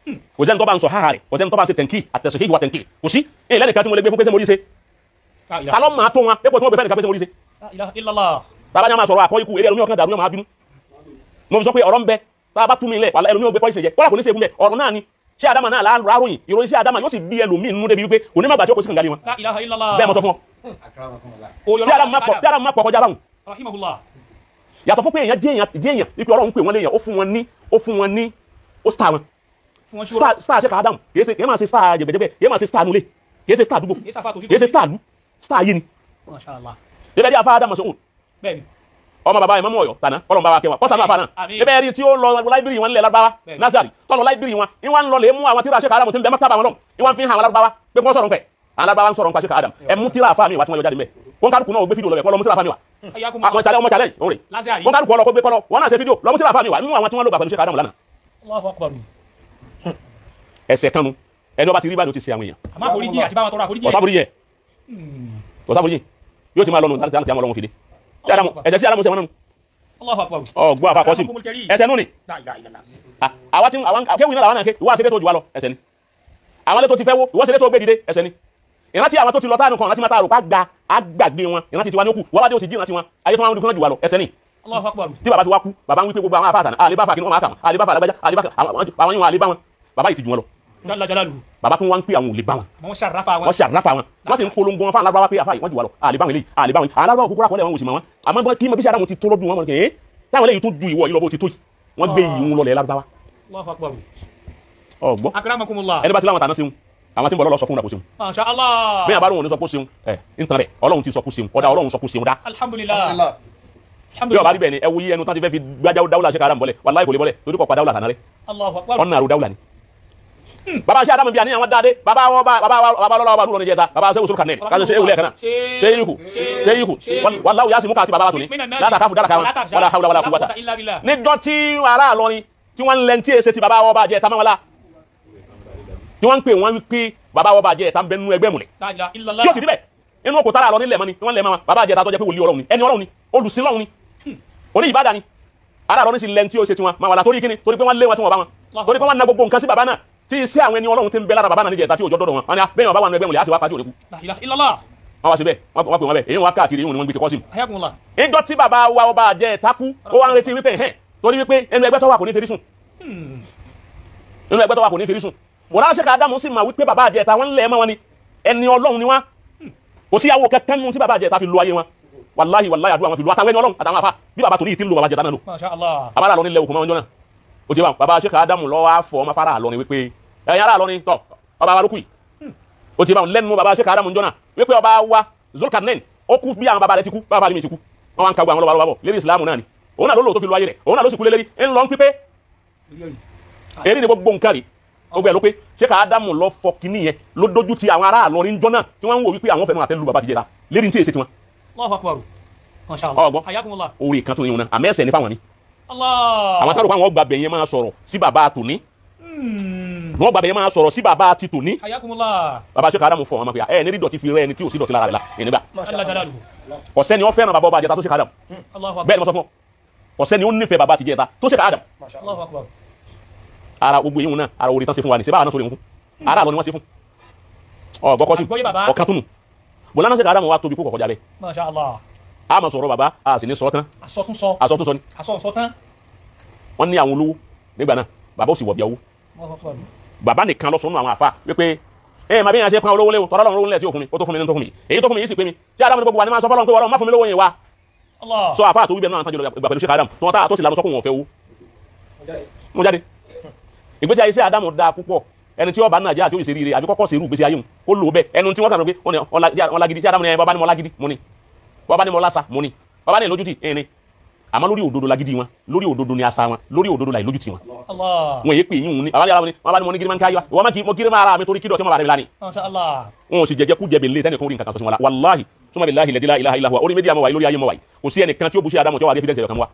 Kò sẹ́ni tó bá ń sọ háà rẹ̀, kò sẹ́ni tó bá ń ṣe tẹ̀ǹkì àtẹ̀sọ̀kì ìwà tẹ̀ǹkì kò sí. Ìyìn lẹ́nìkan tí mo lè gbé fún pé ṣé mo rí ṣe. Ta ló máa tó wọn dépò tí wọ́n gbé fẹ́ nìkan pé ṣé mo rí ṣe. Bàbá ní a máa sọ̀rọ̀ àkọ́ ikú eré ẹlòmíì ọkàn dàrú yóò máa bínú. Mo fi sọ pé ọ̀rọ̀ ń bẹ tá a bá tú mi lẹ̀ wàhálà ẹlòmíì ò gbé pọ́ìsì jẹ kọ́lá kò ní ṣe é fún bẹ́ẹ̀ ọ̀rọ̀ náà ni. Ṣé Ádámù náà láàròyìn ìròyìn ṣé Ádámù yóò sì bí ẹlòmíì nínú débi wípé kò ní má gbà tí ó kó sí kànga lé wọn. Bẹ́ẹ̀ mo sọ fún ọ. Tí Ádámù má pọ̀ kọjá báwọn. Yàtọ̀ fún pé èèyàn jẹ́ èèyàn ipe Ọlọ́run pè wọ́n léèyàn ó fún wọn ní ó fún wọn ní ó star wọn. Star ṣe ká Ádámù kìí ṣe kìí máa ṣe star jẹ̀bẹ̀jẹ̀bẹ̀ kìí máa ṣe star nulẹ̀ kìí ṣe star àdúgbò kìí ṣe star àlú star ayé ni. Bẹ́ẹ̀ bí afá Ádámù sọ̀hún ọmọ bàbá ìmọ̀mú Ọ̀yọ́ tàná Ọlọ́run bàbá kẹwàá kọsànú àfa náà ebe rí tí ó lọ láìbírì wọn nílẹ̀ Lárúbáwá Nazari tó lọ láìbírì wọn ìwọ́n ń lọ lè mú àwọn tíra ṣe Ádámù tí ń bẹ mọ́tàbà wọn lọ ìwọ́n fi hàn àwọn Lárúbáwá pé kí wọ́n sọ̀rọ̀ npẹ̀ àwọn Lárúbáwá ń sọ̀rọ̀ npa ṣe Ádámù ẹ mú tíra àfa mi wá tí wọ́n yọ jáde mẹ́ wọn kálukú náà gbé fídíò lọ bẹ̀ kọ́ lọ mú tíra àfa mi wá àwọn challenge ọmọ challenge òun rè wọn kálukú ọlọ kó gbé kọ́lọ wọn náà ṣe fídíò lọ mú tíra àfa mi wá nínú àwọn tí wọ́n lò gbà pẹ̀lú ṣe Ádámù lánàá. Ẹsẹ̀ kanu ẹni ọba ti rí báyìí ó ti ṣe àwọn èèyàn. Ọ̀sáforíjì ọ̀sáforíjì yóò ti máa lọ́nu tàbí àwọn ọlọ́run fi dé ẹsẹ̀ sí Ádámù sẹ́wọ̀n nánu ọgbọ́n àfa kọ́sìm ẹsẹ̀ nù ni àwa tí àwọn kéwìn náà làwọn náà ké ìwọ àṣẹ tó jù wá lọ ẹsẹ̀ ni àwọn tó ti fẹ́ wó ìwọ àṣẹ tó gbé dìde ẹsẹ̀ ni ìrántí àwọn tó ti lọ táànù kan ìrántí máa tààrò pa gba àgbàgbé wọn ìrántí tiwa ní ó kù wọ́n wá dé ó sì jí ìrántí wọn ayé tó wọn dúkúná jù wá lọ ẹsẹ̀ ni tí bàbá fi wá kú bàbá ń wí pé gbogbo àwọn afá àtàná àlébá fà kí ni wọ́n máa kà wọn àlébá fà àlágbájá àlébá àwọn yìí wọn àlébá wọn bàbá yìí ti jù wọn lọ bàbá tún wá ń pè àwọn ò lè bá wọn wọ́n ṣàráfà wọn wọ́n sì ń polongo wọn fún alábáwá pé àfáà yìí wọ́n jù wá lọ àlè bá wọn eléyìí àlè bá wọn alábáwá kúkúrú àkọọ́lẹ̀ wọn ò sì mọ̀ wọn àmọ́ kí bí Ádámù ti tó lọ́dún wọn mọ̀ kẹ́ táwọn eléyìí tún ju ìwọ yìí lọ bó ti tó yìí wọ́n gbé yìí ń lọlẹ̀ lárúbáwá. Ọgbọ́n ẹni bá ti láwọn tàná sí wọn àwọn tí ń bọ̀ lọ́lọ́ sọ fún un kò sí wọn. Bí àbá lóun ò ní sọ kó sí wọn ẹ ń tan rẹ̀ Ọlọ́run ti sọ kó sí wọn ọ̀dà Ọlọ́run sọ kó sí wọn dá. Bí ọba rí bẹ́ẹ̀ ni ẹ wo yí ẹnu tán ti fẹ́ fi gbájá dáwùlà ṣe kára bọ́lẹ̀ wàláhì kò lè bọ́lẹ̀ torí kò pa dáwùlà tàná rẹ̀ ọ̀nà àrò dáwùlà ni. Baba ṣe Ádámù bí àníyàn wọn dáadé baba wọn baba lọ́la ọba lúlọ ní jẹta baba ṣe wùsùn kanẹ kásẹ̀ ṣe ewúlẹ̀ kanáà ṣe yíkù ṣe yíkù wàláwù yá sí mú káàtì baba wa tó ní látàkàfù dára káwọn wàlá hawla wàlá quwwata. Níjọ́ tí ará Ìlọrin tí wọ́n ń lẹ́ tí èsè ti baba wọn bá jẹ ẹ̀ta mọ́wọ́lá tí wọ́n ń pè wọ́n wípé baba wọn bá jẹ ẹ̀ta ń bẹ nínú ẹgbẹ́ múlẹ̀ tí ó sì níbẹ̀ inú òkú tára Ìlọrin lẹ̀ mọ́ ni wọ́n lẹ̀ mọ́ wọn baba jẹ ẹ̀ta tó jẹ́ pé wòlíì Ọlọ́run ni ẹni Ọlọ́run ni olùsìn Ọlọ́run ni oní ìbádà ni ará Ìlọrin sì lẹ́ tí ó ṣe tiwọn máa wà lá torí kíni torí pé wọ́n lé wọn tí wọ́n bá wọn torí pé wọ́n na gbogbo nǹkan sí baba náà tí iṣẹ́ àwọn ẹni Ọlọ́run ti ń bẹ lára bàbá náà níjẹta tí òjò dọ́dọ̀ wọn wọn ni bẹ́ẹ̀ wọn bá wà nínú ẹgbẹ́ wọn lè á sì wá pàjọ́ òde kú. Wọ́n wá sí bẹ́ẹ̀ wọ́n pè wọ́n bẹ́ẹ̀ èyí wọn káàkiri èyí wọn ni wọ́n gbé kíkọ́ sí. Ìjọ tí bàbá wa ọba jẹ takú ó wá ń retí wípé ẹ̀hẹ́n torí wípé ẹnu ẹgbẹ́ tó wà kò ní ferí sùn. Ẹnu ẹgbẹ́ tó wà kò ní ferí sùn. Bọ̀dá ṣe ká Ádámù sì mà wípé bàbá àjẹta wọn lẹ̀ mọ́ wọn ni ẹni Ọlọ́run ni wọn. Kò sí ìyàwó kankan nínú tí bàbá àjẹta fi lo ayé wọn. Wàláhì wàláhì àdúrà wọn fi lo àtàwọn ẹni Ọlọ́run àtàwọn afá bí bàbá torí ìtì ń lo bàbá àjẹta náà lò. Àbára lọ nílẹ̀ òkú máa ń jọ náà. Ó ti wá bàbá ṣe ká Ádámù lọ́wọ́ àfọ̀ ọmọ fara àlọ́ ni wípé ẹ̀yin ará Ìlọrin tọ̀ ọba wa ló kù yìí ó ti bá wọn lẹ́nu bàbá ṣe ká Ádámù jọ́nà wípé ọba wa Zulkarnain ó kú bí àwọn bàbá rẹ̀ ti kú bàbá mi ti kú wọn wá ń ka gbogbo àwọn lọ́ba lọ́ba bọ̀ lérí ìsìlámù náà ni òun náà ló lò tó fi lo ayé rẹ̀ òun náà ló sì kú lélérí ń lọ ń pípé eré ni gbogbo nǹkan rí gbogbo ẹ̀ ló pé ṣé ká Ádámù lọ fọ kínní yẹn ló dójú ti àwọn ará Ìlọrin jọ́nà tí wọ́n ń wò wípé àwọn fẹ́ẹ́ máa tẹ́ lu bàbá ti jẹta lérí ní tí èsì tiwọn. Ọgbọ́n orí kan tó yẹn wọn náà àmọ́ ẹsẹ̀ ní fáwọn ni àwọn táwọn àwọn gbàgbẹ́ yẹn máa sọ̀rọ̀ sí bàbá tòní wọ́n gbàgbẹ́ yẹn máa sọ̀rọ̀ sí bàbá ti tòní bàbá ṣe kàdámù fọ̀ wọn máa pè é ní rí dọ̀tí fi rẹ́ ẹni tí ò sí dọ̀tí lára rẹ̀ la ẹni gbà ọ̀sẹ́ ni wọ́n fẹ́ràn bàbá ọba àjẹta tó ṣe kàdámù bẹ́ẹ̀ ni wọ́n sọ fún ọ ọ̀sẹ́ ni ó nífẹ̀ẹ́ bàbá ti jẹta tó ṣe kàdámù ara gbogbo yìí náà ara orí tán ṣe fún wa ní ṣe báwa náà sórí wọn fún ara àlọ́ ni wọ́n ṣe fún ọ̀gbọ́kọ́ sí ọ̀kan tó nù bọ̀lá náà ṣe kàdámù wa tóbi kó kọ̀kọ́ jábẹ́ a máa sọ̀rọ̀ bàbá a sì ní sọ tán àsọtúnsọ ni wọ́n ní àwọn olówó nígbà náà bàbá ò sì wọ̀ bí owó bàbá nìkan lọ sọnù àwọn àfa wípé ẹ máa bí yẹn ṣe pọn olówó léwu tọ́lá lọ́run lẹ̀ tí ò fún mi ó tó fún mi ní tó fún mi èyí tó fún mi yìí sì pé mi ṣé Ádámù ní gbogbo wa ni máa sọ fọlọ́run pé Ọlọ́run má fún mi lówó yẹn wa sọ àfa àtòwí bẹ́ẹ̀ náà tán jùlọ ìgbà pẹ̀lú ṣe Ádámù tó wọn tá tó sì lanu sọ́kùn wọn fẹ́ owó. Mo jáde ìgbésí ayé sí Ádámù dáa púpọ̀ ẹni tí ọba náà jẹ́ àti òṣèré rere àbí kọ́kọ́ ṣerú ìgbésí ayé òun kó lò ó bẹ́ẹ̀ ẹnu tí wọ́n kàn lọ pé wọ́n lágídí sí Ádámù ni bàbá ni mo lágídí mo ní bàbá ni mo lásà mo ní bàbá ní lójútì ẹni àmọ́ lórí òdodo lagídí wọn lórí òdodo ni àṣà wọn lórí òdodo láì lójútì wọn. Wọn èyí pè yín òun ní bàbá ní wọn bá ní mo ní gírí máa ń ká yíwá ìwọ máa kí mo gírí máa ra mi torí kí dọ̀tí máa bá rẹ̀ lánìí. Wọn ò sì jẹjẹ kú jẹbi lé tẹnìkan orí nǹkan kan tó sí wọn la wàláhì súnmọ́ bí láhì lẹ́dí láhì láhùwà orí méjì àmọ́ wáyé lórí ayé mọ́ wáyé kò sí ẹnìkan tí ó bu sí Ádámù tí ó wà rí evidence ẹ̀yọ̀kan wa.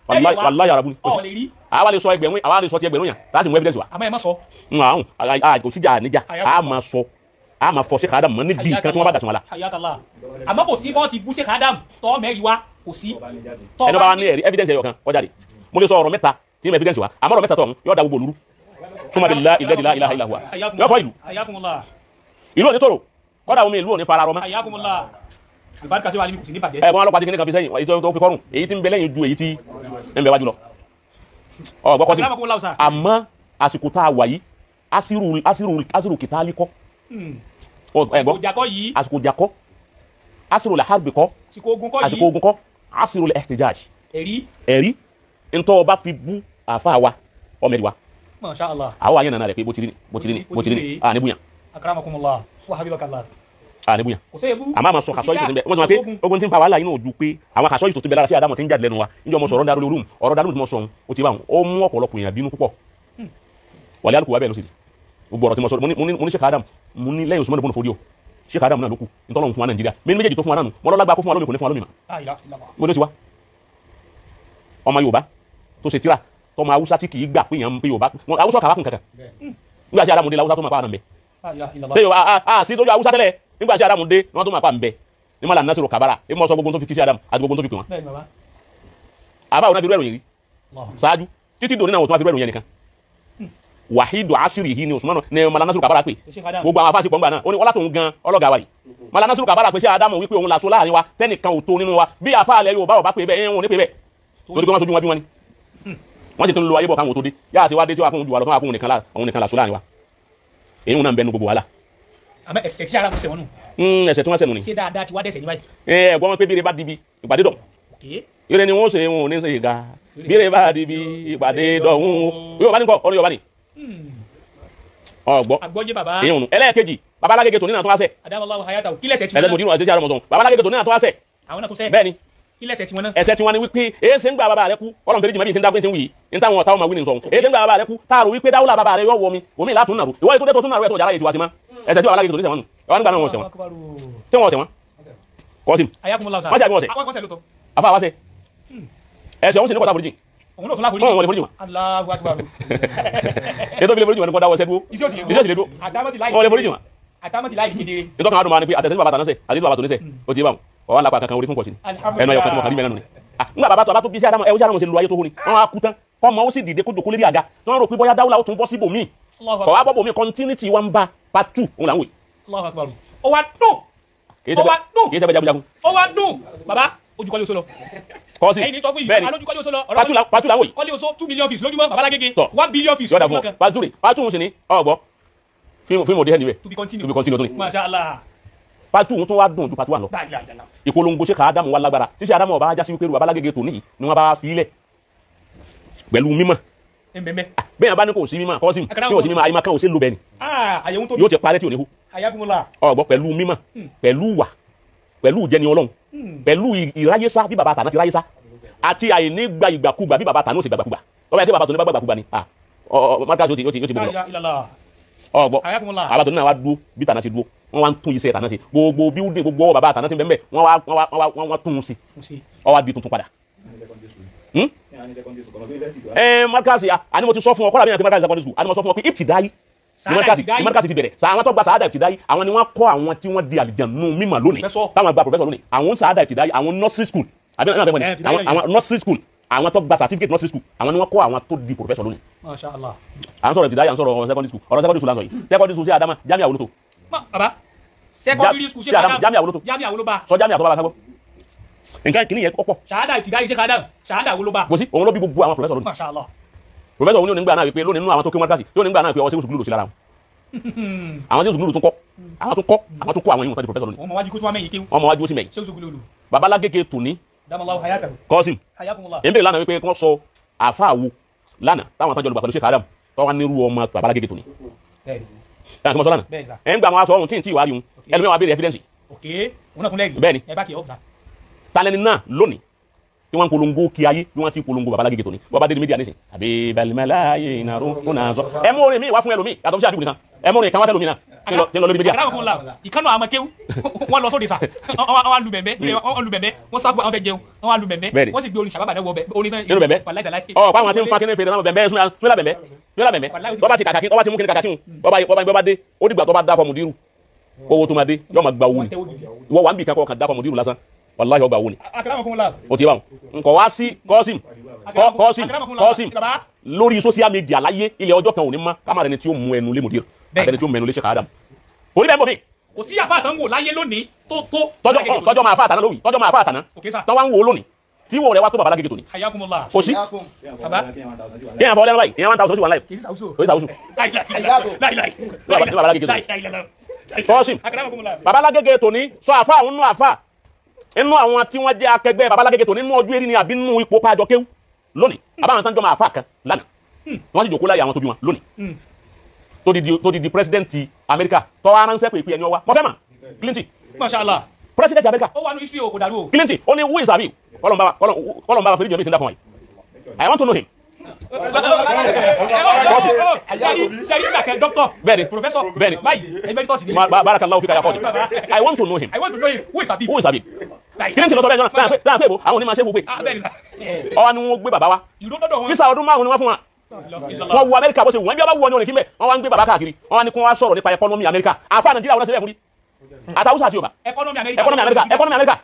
Wàláhì arabu ni àwa lè sọ ẹgbẹ̀rún àwa lè sọ ti ẹgbẹ̀rún yàn láti mú evidence wa. Àmọ́ ẹ má sọ. Kò síjà níjà a máa sọ A máa fọ Sheikh Adam mọ́ níbi nǹkan tí wọ́n bá dà sí wọn la. Àmọ́ kò sí bọ́ọ̀tì bú Sheikh Adam tọ́ mẹ́rin wá kò sí. Ẹni bá wá ní ẹ̀rí evidence ẹ̀yọ̀ kan kọjá de mo lè sọ ọ̀rọ̀ mẹ́ta tí mo evidence wa àmọ́ ọ̀rọ̀ mẹ́ta tọ̀hún yóò da gbogbo olúru súnmọ́ bí la ilẹ̀ la ilaha illa huwa yóò fọ ìlú ìlú òní tòrò kọ́dà omi ìlú òní fara rọ mọ́. Ẹ wọn ọlọ́pàá ti kíní kan fi sẹ́yìn èyí tó fi kọ́rùn èyí tí ń bẹ lẹ́yìn ju èyí tí ń bẹ wájú lọ. Ọ̀gbọ́n kọ́ sí àmọ́ àsìkò tá a wà yìí asiru kìtàlí kọ́ ẹ̀gbọ́n àsìkò ìjà kọ́ asiru làhàrbì kọ́ àsìkò ogun kọ́ asiru lẹ́htijaj ẹ̀rí ntọ́ ọba fi bú àfa wa ọmọ ẹ̀rí wa àwọn àyẹ̀ nana rẹ̀ pé bó ti rí ni bó ti rí ni bó ti rí ni à níbùyàn à níbùyàn àmọ́ àmọ́ sọ kàṣọ́ yìí tó ti bẹ wọ́n ti máa pé ogun ti ń fa wàhálà inú ojú pé àwọn kàṣọ́ yìí tó ti bẹ lára sí Ádámù ti ń jáde lẹ́nu wa níjọ́ mo sọ̀rọ̀ darú lórí ọ̀rọ̀ darú tí mo sọ ó ti bá wọn ó mú ọ̀pọ̀lọpọ̀ èèyàn bínú púpọ̀ wàlẹ́ àlùkò wa bẹ́ẹ̀ ló sì rí gbogbo ọ̀rọ̀ tí mo sọ mo ní Sheikh Adam mo ní lẹ́yìn Usman bọ́nù fòdíò Sheikh Adam náà ló kù ntọ́lọ́hún fún wa Nàìjíríà mi ní méjèèjì tó fún wa náà nù mo lọ́lágbá kó fún wa lómi kò ní fún wa lómi mà mo ní ti wá ọmọ Yorùbá tó ṣe tíra tọmọ Haúsá tí kì í gbà pé yàn ń pé Yorùbá Haúsá kàwá kún kankan nígbà tí Adamu dé Haúsá tó máa pa àná mbẹ sí lójú Haúsá tẹ́lẹ̀ nígbà tí Adamu dé wọn tó máa pa mbẹ ní mọ́lá Nasiru Kabara èmi sọ gbogbo tó fi kí sí Adamu àti gbogbo tó fi pè wọn. Àbá òun náà fi rú ẹ̀ròyìn rí ṣáájú títí dòní náà òun tó máa fi rú ẹ̀ròyìn yẹn nìkan wàhídù asiri yìí ni Usman ní Mala Nasiru Kabara pé gbogbo àwọn afáàsì pọ̀ngbà náà ó ní ọlá tóun gan ọlọ́gà wa yìí Mala Nasiru Kabara pé sí Adamu wípé òun làṣọ láàrin wa tẹ́nìkan ò tó nínú wa bí àfáàlẹ̀ Yorùbá ọba pé bẹ́ẹ̀ wọn ò ní pé bẹ́ẹ̀ torí pé wọ́n sojú wọn bí wọn ni wọ́n sì tún lo ayé bọ̀ káwọn tó dé yáà sí wá dé tí wàá fún ju wa lọ fún wa fún òun nìkan làṣọ láàrin wa èyí náà ń bẹnu gbogbo wàhálà. Àmọ́ ẹ̀ṣẹ̀ tí ara kò ṣẹ̀wọ̀n nù. Ẹ̀ṣẹ̀ tí wọ́n ṣẹ̀ nù ni. Ṣé dáadáa ti wá dẹ̀ṣẹ̀ ní báyìí. Ẹ gbọ́n pé bíire bá dibi ìpàdé dọ̀. Ire ni wọ́n ṣe wọn ò ní ṣe ìga bíire bá dibi ìpàdé dọ̀hún Yorùbá ní kọ́ ọ̀rọ̀ Yorùbá ni. Ọgbọ́ èyí nù ẹlẹ́ẹ̀kejì babalágége tòní náà tó wá sẹ̀. Ẹ̀sẹ̀ mòdìrún àti ẹ̀sẹ̀ àrọ̀mọ̀sọ̀ babalágége tòní náà tó wá sẹ̀. Bẹ́ẹ̀ ni ẹ̀ṣẹ̀ tí wọ́n ní wípé èyí ṣe ń gba bàbá rẹ kú Ọlọ́run fèrè jìmọ̀ bí n ti ń dágbé ti ń wì í ní táwọn ọ̀tá ọmọ wí ní sọ̀hún èyí ṣe ń gba bàbá rẹ kú táàrò wípé dáwùlà bàbá rẹ yọ wọ mi omi ìlà tún nàró ìwọ ètò tó tún nàró ẹ̀tọ́ ìjà aláyè tiwa sí mọ́ ẹ̀ṣẹ̀ tí wàá alágége tòní sẹ̀wọ̀n nù ẹ̀wọ̀n nígbà náà wọ́n sẹ̀wọ̀n tí wọ́n sẹ̀wọ̀n kọ́sìm wọ́n sẹ̀ àbí wọ́n sẹ̀ àfa wá sẹ̀ ẹ̀ṣẹ̀ òun sì ní kọ́ta foríjì wọ́n lè foríjì wọn. Ètò ìfilẹ̀ foríjì wọn ni kò dáwọ́ ẹsẹ̀ dúró iṣẹ́ òsì lè dúró wọ́n lè foríjì wọn. Ìtọ́ka àdùnmọ́ ni pé àtẹ̀sẹ̀ bàbá tàná sẹ̀ àti bàbá tòní sẹ̀ ó ti bá wọn ọwọ́ alápá kankan orí fún kọ̀sí ẹnu ẹyọ kan tí mo kàn rí mẹ́rin nù ni. Nígbà bàbá tó bá tó bí iṣẹ́ Ádámù ẹwọ́ iṣẹ́ Ádámù ṣe lu ayé tó hó ni wọ́n á kú tán kọ́ mọ́ ó sì dìde kó jòkó lérí àga tí wọ́n rò pé bóyá dáwùlà ó tún bọ́ síbòmíì kọ̀ wá bọ́ bòmíì continuity wa ń bá part two òun là ń wò. Ó wá dùn ó wá dùn kì í ṣe bẹ́ẹ̀ jagunjagun. Ó wá dùn bàbá ojú kọ́lé oṣó lọ. Kọ́sí ẹyin ní tọ́ fún yìí bẹ́ẹ̀ni alójú kọ́lé oṣó lọ. pàtó làwọn yìí. Kọ́lé oṣó 2 million fees lójúmọ́ babalágége 1 billion fees lójúmọ́ kan. Pàtó rè pàtó òun sì ní ọgbọ́ fíìmù òde ẹni rẹ̀ to be continue to be continue tó ní. Masha Allah. Pàtó òun tún wá dùn ju pàtó wà lọ. Ìpolongo ṣe ká Ádámù wa lágbára tíṣe Ádámù ọba ajá sí wípé babalágége tòní yìí ni wọ́n bá fi ilẹ̀ pẹ̀lú mímọ́. Bẹ́ẹ̀ bá ní kò sí mímọ́ kọ́sìm bí kò sí mímọ́ àyè máa kàn ó sí ló bẹ́ẹ̀ ni yóò ti parẹ́ tí ò ní hu ọgbọ́ pẹ̀lú mímọ́ pẹ̀lú wà pẹ̀lú ìjẹni Ọlọ́run pẹ̀lú ìráyésá bí bàbá tàná ti ráyésá àti àìní gba ìgbàkúgbà bí bàbá tàná ó sì gbàgbàkúgbà tọ́ba yẹn tí bàbá tòní bá gbàgbàkúgbà ni márkàsì ó ti bọ̀ lọ ọgbọ́ bàbá tòní náà wá dúró bí tàná ti dúró wọ́n wá ń tún iṣẹ́ tàná sí gbogbo bíúdì gbogbo ọwọ́ bàbá tàná ti bẹ́ẹ̀ wọ́n wá tún un sí ó wá di tuntun padà. Márkàsì àní mo ti sọ fún ọ kọ́lá mi yàn kí márkàsì secondary school àní mo sọ fún ọ pé ìtìdáyì ní márkàsì ti bẹ̀rẹ̀ sàwọn tó gba sàádà ìtìdáyì àwọn ni wọ́n kọ́ àwọn tí wọ́n di àlìjànú mímọ̀ lónìí táwọn gba professor lónìí àwọn sàádà ìtìdáyì àwọn nursery school àbí àwọn nursery school àwọn tó gba certificate nursery school àwọn ni wọ́n kọ́ àwọn tó di professor lónìí. Masha Allah. À ń sọ̀rọ̀ ìtìdáyì à ń sọ̀rọ̀ secondary school ọ̀rọ̀ secondary school là ń sọ yìí secondary school sí Adama Jamiu Awoloto. Baba secondary school sí Adama Jamiu Awoloto Jamiu Awoloba sọ Jamiu àtọ́ba bá nǹkan kìíní yẹn ọ̀pọ̀. Sàádà ìtìdáyì sí Adam sàádà Awoloba. Kò sí òun ló bí gbogbo àwọn professor lónìí. Masha Allah. Professor òun ní onígbà náà wípé lónìí nínú àwọn tó kí wọn kíláàsì tí onígbà náà wípé ọwọ́ sí oṣù gúlùlù sí lára wọn. Àwọn tí oṣù gúlùlù tún kọ́ àwọn tún kọ́ àwọn tún kọ́ àwọn yìí wọn tó di professor lónìí. Ọmọ wájú kó tún wá mẹ́yìn kéwú. Ọmọ wájú ó sì mẹ́yìn. Ṣé oṣù gúlùlù. Babalágége tòní. Damalahu hayatahu. Kọ́sìm. Hayakumullah. Èmi bèrè lánàá wípé kí wọ́n sọ àáfàá wo lánàá táwọn àtàjọ olùgbà pẹ̀lú Sheikh Adam tó wá nírú ọmọ babalágége tòní. Ẹ̀ kí wọ́n sọ lánàá. Ẹ̀ ń gbà wọn aṣọ ọ̀hún tí ì tí ì wá rí wọn ẹlòmíràn wá béèrè evidence. Bẹ́ẹ̀ni. Talẹ́ni náà lónìí tí wọ́n ń polongo kí ayé bí wọ́n ti polongo babalágége tòní bọ́ba dé ní mídíà nísìn àbí balimalaye ìnàró tó náà sọ. Ẹ mú orin mi wá fún ẹlòmíì yàtọ̀ sí àdúgbò nìkan ẹ mú orin kan wá fẹ́ lómi náà tí ń lọ lórí mídíà. Àkàrà kan la ìkànnà àwọn akéwù wọn lọ sóde sà wọn lu bẹ̀m̀bẹ̀ wọn lu bẹ̀m̀bẹ̀ wọn sábà wọn fẹ́ jẹun wọn lu bẹ̀m̀bẹ̀ wọn sì gbé orin sàbàbà náà wọ bẹ̀ orin náà nínú bẹ̀m̀bẹ̀ ọ pa àwọn tí ń fa kíní fèrè náà bẹ̀m̀bẹ̀ súnmọ́ bẹ̀m̀bẹ̀ súnmọ́ bẹ̀m̀bẹ̀ bọ́ba ti kàkàkí bọ́ba ti mú kíní kàkàkí bọ́ba dé ó dìgbà tó bá dá fọmù dírù Owó tó máa dé yóò máa gba owó ni. Ìwọ wà ń bì kankan kan dákọ̀ mùdírù lásán. Wàláhì ọgbà owó ni. O ti bá wọn. Nkọ̀ wá sí Kọ́sìm Kọ́sìm Kọ́sìm lórí social media láyé ilẹ̀ ọjọ́ kan ò ní mọ́ ká má rẹni tí ó mú ẹnu lé mùdírù àtẹni tí ó mú ẹnu lé Sheikh Adam. Kò ní bẹ́ẹ̀ bọ̀ mí. Kò sí àfa àtàn wò láyé lónìí tó tó. Tọ́jọ́ máa fa àtàná lórí tọ́jọ́ máa fa àtàná. Tọ́wá ń wò lónìí tí wò rẹ wá tó bàbá lágége tòní. Kò sí. Kéèyàn fọwọ́ lẹ́nu báyìí ìyẹn 1000 sí wà láì. Kì í sàwùsù. Ní bàbá lágége tòní. Kọ́sìm bàbá lágége tòní sọ àfa àwọn nínú àfa inú àwọn tí wọ́n jẹ́ akẹgbẹ́ bàbá lágége tòní nínú ọjọ́ eré ni àbí nínú ipò pàjọ kéwú lónìí àbáwọn tán jọ máa fa kan lánàá wọ́n sì jòkó láyé àwọn tó bí wọn lónìí tó di pírẹsidẹ́ǹtì Amẹ́ríkà tọ́wọ́ aránṣẹ́ pé ẹni ọwá mọ fẹ́ mà Clinton. Masha Allah. President Amẹ́ríkà. Ó wà ní history kò dàrú o. Clinton ó ní who is Abi kọlọmba fèrè jọmí ti ń dàpọ̀ wáyé I want to know him. Doctor. Bẹ́ẹ̀ni. Professor. Bẹ́ẹ̀ni. Báyìí emeritus ni. Barakallahu fika ya kọ́ọ̀tù. I want to know him. I want to know him. Who is Abi? Who is Abi? Clinton lọ sọ bẹ́ẹ̀ jọ́nà táwọn pé èbó àwọn onímọ̀ ṣe é wò pé ọwọ́ ni wọ́n gbé bàbá wa físà ọdún 5 ni wọ́n fún wa wọ́n wo Amẹ́ríkà bó ṣe wọ́n bí wọ́n bá wù ọ́ ní orin kí mbẹ́ wọ́n wá ń gbé bàbá káàkiri wọ́n wá ní kí wọ́n wá sọ̀rọ̀ nípa ẹkọ́nọ́mì Amẹ́ríkà àfa Nàìjíríà wọn ṣe bẹ́ẹ̀ fún rí àtàwùsà àti Yorùbá ẹkọ́nọ́mì Amẹ́ríkà ẹkọ́nọ́mì Amẹ́ríkà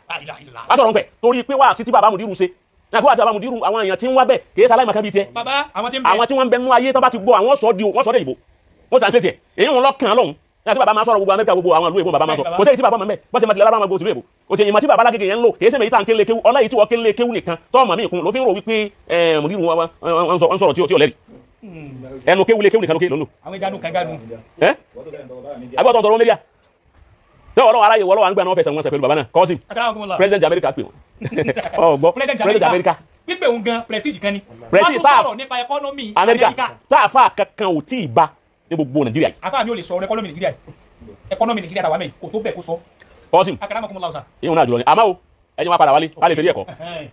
wá sọ̀rọ̀ npẹ̀ torí pé wá sí tí bàbá Mùdírù ṣe náà kó àti bàbá Mùdírù àwọn èèyàn tí ń wá bẹ́ẹ̀ kì í ṣaláìmọ̀ kan bíi tiẹ̀ àwọn tí wọ́n ń bẹ nú ayé tán bá ti gbọ́ àwọn sọ di wọ́n sọ dé ìbò wọ́n translate ẹ̀ èyí wọn lọ́kàn lọ́hùn náà kí bàbá máa sọ̀rọ̀ gbogbo Amẹ́ríkà gbogbo àwọn ìlú èbó bàbá máa sọ kò sẹ́yìn tí bàbá máa mẹ́ bọ́sẹ̀ máa ti lára máa gbogbo tìlú èbó kò tẹ̀yìn mọ̀ tí bàbá lágége yẹn ń lò kì í ṣe mèyí tá à ń kéle kéwú ọlá yìí tí wọ́n kéle kéwú nìkan tọ́ọ̀mọ̀ mí kún ló fi ń rò wípé Mùdírù wọn sọ̀rọ̀ tí ò lẹ́rìí ẹnu kéwú lé kéwú nìkan lókè lónìí. Àwọn ìjánu kan jánu. Ẹ agbọ́dọ̀ tọrọ mẹ́ríà tẹ ọlọ́wọ́ aráyè wọlọ́wọ́ àgbà náà fẹsẹ̀ wọn sẹ pẹ̀lú bàbá náà Kọ́sìm President America pè wọ́n ọgbọ́ President America pípé òun gan prestige kan ni prestige tá a nípa economy America tá a fa kankan ò tí ì ba ní gbogbo Nàìjíríà yìí. Àfa mi ò lè sọ̀rọ̀ economy Nàìjíríà yìí economy Nàìjíríà tàwa mẹ́yìn kò tó bẹ́ẹ̀ kó sọ. Kọ́sìm ìhun náà jùlọ ni àmọ́ o ẹni wá padà wálé wálé fèrè ẹ̀kọ́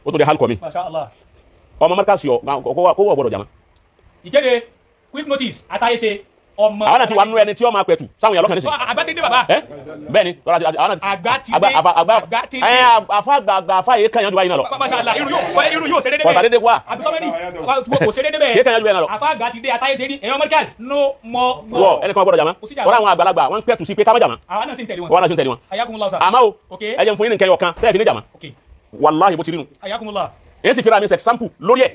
ó tó di hálùkọ́ mi ọmọ mọ́ríkà sí ọ kó wọ̀ gbọ́dọ̀ jàmá. Ìkéde quick notice àtàyèsè ọmọ. Àwọn àti wà nínú ẹni tí ó máa pẹ̀tù sáwọn èèyàn lọ́kàn nísìnyí. Àgbà ti dé bàbá. Bẹ́ẹ̀ ni àgbà ti dé àgbà ti dé. Àfa àgbà àfa yìí kàn yàn ju báyìí náà lọ. Masha Allah irú yóò ṣe dédé bẹ́ẹ̀. Kò sàdédé wá. Àbísọ́mẹ́ni kò ṣe dédé bẹ́ẹ̀. Kì í kàn yàn ju bẹ́ẹ̀ náà lọ. Àfa àgbà ti dé àtàyèsè ní ẹ̀yọ́ Americans no more. Wọ ẹnì kan gbọ́dọ̀ jàmá. Wọ́n àwọn àgbàlagbà wọ́n ń pẹ̀tù sí pé ká má jàmá. Àwọn náà sì ń tẹ̀lé wọn. Wọ́n náà sì ń tẹ̀lé wọn. Ayakumullah sa. Àmọ́ o ẹ jẹ́ n fún yín ní nǹkan ẹyọ kan tẹ́ẹ̀ fi ní jàmá. Wàláhì bó ti rí nu. Ayakumullah. Èyí sì fira mi sẹ̀sáǹpù lórí ẹ̀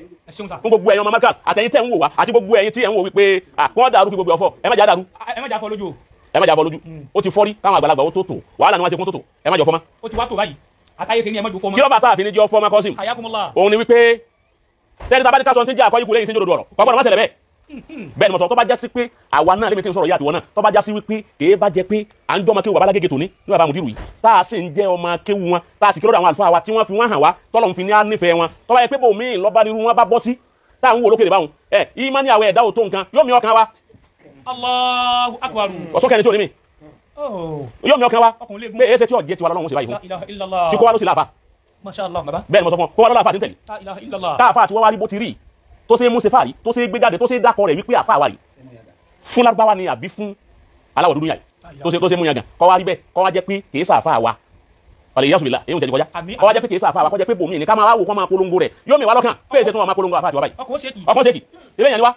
fún gbogbo ẹ̀yin ọmọ Markaz àtẹ̀yin tẹ̀ ń wò wá àti gbogbo ẹ̀yin tí ẹ̀ ń wò wípé àkọ́ dàrú kí gbogbo ọ̀fọ̀ ẹ má jà dàrú. Ẹ má jà fọ́ lójú o. Ẹ má jà fọ́ lójú ó ti fọ́rí káwọn àgbàlagbà ó tó tò wàhálà ni wọ́n ti kún tó tò ẹ má jọ fọ́mọ́. Ó ti wá tó báyìí àtàyè ṣe ni ẹ má jọ fọ́mọ́. Kí ló bá tá àfi ní jọ fọ́mọ́ Kọ́sìm? Òun ni wípé sẹ́ni tá a bá ní ká sọ ti ń jẹ́ àkọ́ ikú lẹ́yìn tí ń jòdòdò ọ̀rọ̀ kọ́gbọ́n má ṣẹlẹ̀ bẹ́ẹ̀. Bẹ́ẹ̀ ni mo sọ tó bá já sí pé àwa náà lémi tí ń sọ̀rọ̀ yìí àtiwọ́ náà tó bá já sí wípé kèé bá jẹ pé à ń jọ́ ọmọ kéwu bàbá lágége tòní ní bàbá Mùdírù yìí tá a sì ń jẹ́ ọmọ kéwu wọn tá a sì kí lọ́dọ̀ àwọn àlùfáà wa tí wọ́n fi wọ́n hàn wá tọ́lọ̀ ń fi ní á nífẹ̀ẹ́ wọn tó bá yẹ pé bòmíì lọ́ba nírú wọn bá bọ́ sí tá à ń wò lókèrè báwọn ẹ ìmánì àwẹ̀ ẹ̀dá ò tó nǹkan yóò mi ọkàn wa. Allahu akbar. Ọ̀sọ́kẹ́ni tí ò ní mi yóò mi ọkàn wa pé èsè tí ọ̀jẹ̀ tiwa lọ́wọ́ sí báyìí fún tí kó wá ló sì láàfà. Masha Allah baba. Bẹ́ẹ̀ ni mo sọ fún ọ kó wá lọ́la àfà tí ń tẹ̀lé táàfà àti wọ́n wá rí bó ti rí tó ṣe é mú ṣe fàárí tó ṣe é gbé jáde tó ṣe é dákọ rẹ̀ wípé àfà wa rí fún lárúbáwá ni àbí fún aláwọ̀ dúdú yàrá tó ṣe mú yangàn kọ́ wá rí bẹ́ẹ̀ kọ́ wá jẹ́ pé kìí sàfà wa ọ̀lẹ́ ìyá sùlẹ̀ èyí ò tẹ̀lé kọjá kọ́ wá jẹ́ pé kìí sàfà wa kọ́ jẹ́ pé bòmí ni ká máa wá wò kọ́ máa polongo rẹ̀ yóò mi wá lọ́kàn pé èsè tó máa polongo àfà àti wa báyìí ọkàn ṣèkì ilé èèyàn ni wá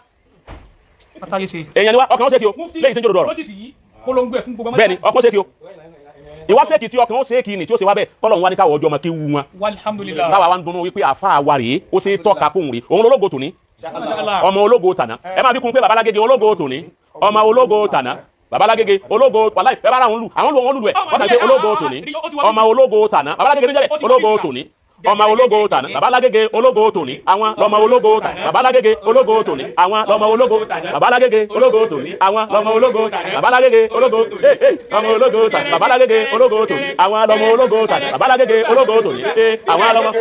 èèyàn ni wá ọkàn ṣèkì o lẹ́yìn tí ń jòdò ọ̀rọ̀ bẹ́ẹ̀ ni ọkàn ṣèkì o ìwá sẹ́ẹ̀kì tí ọkàn ó sẹ́ẹ̀kì ni tí ó ṣe wá bẹ́ẹ̀ tọ́lọ̀ ń wá ní káwọ́ ọjọ́ ọmọ kí wú wọn. Táwa wá ń dunnú wípé àfa wa rèé ó ṣe é tọ́ka kóhùn rèé òun lológo tòní ọmọ ológo tàná ẹ máa fi kún pé babalágége ológo tòní ọmọ ológo tàná babalágége ológo wàláì ẹ bá ra àwọn lù àwọn lù wọn lù ẹ wọn kàn pé ológo tòní ọmọ ológo tàná babalágége níjẹ́ bẹ́ẹ̀ ológo tòní ọmọ ológo tàná babalágége ológo tòní àwọn lọmọ ológo tàná babalágége ológo tòní àwọn lọmọ ológo tàná babalágége ológo tòní àwọn lọmọ ológo tàná babalágége ológo ee ọmọ ológo tàná babalágége ológo tòní àwọn lọmọ ológo tàná babalágége ológo tòní ee àwọn lọmọ.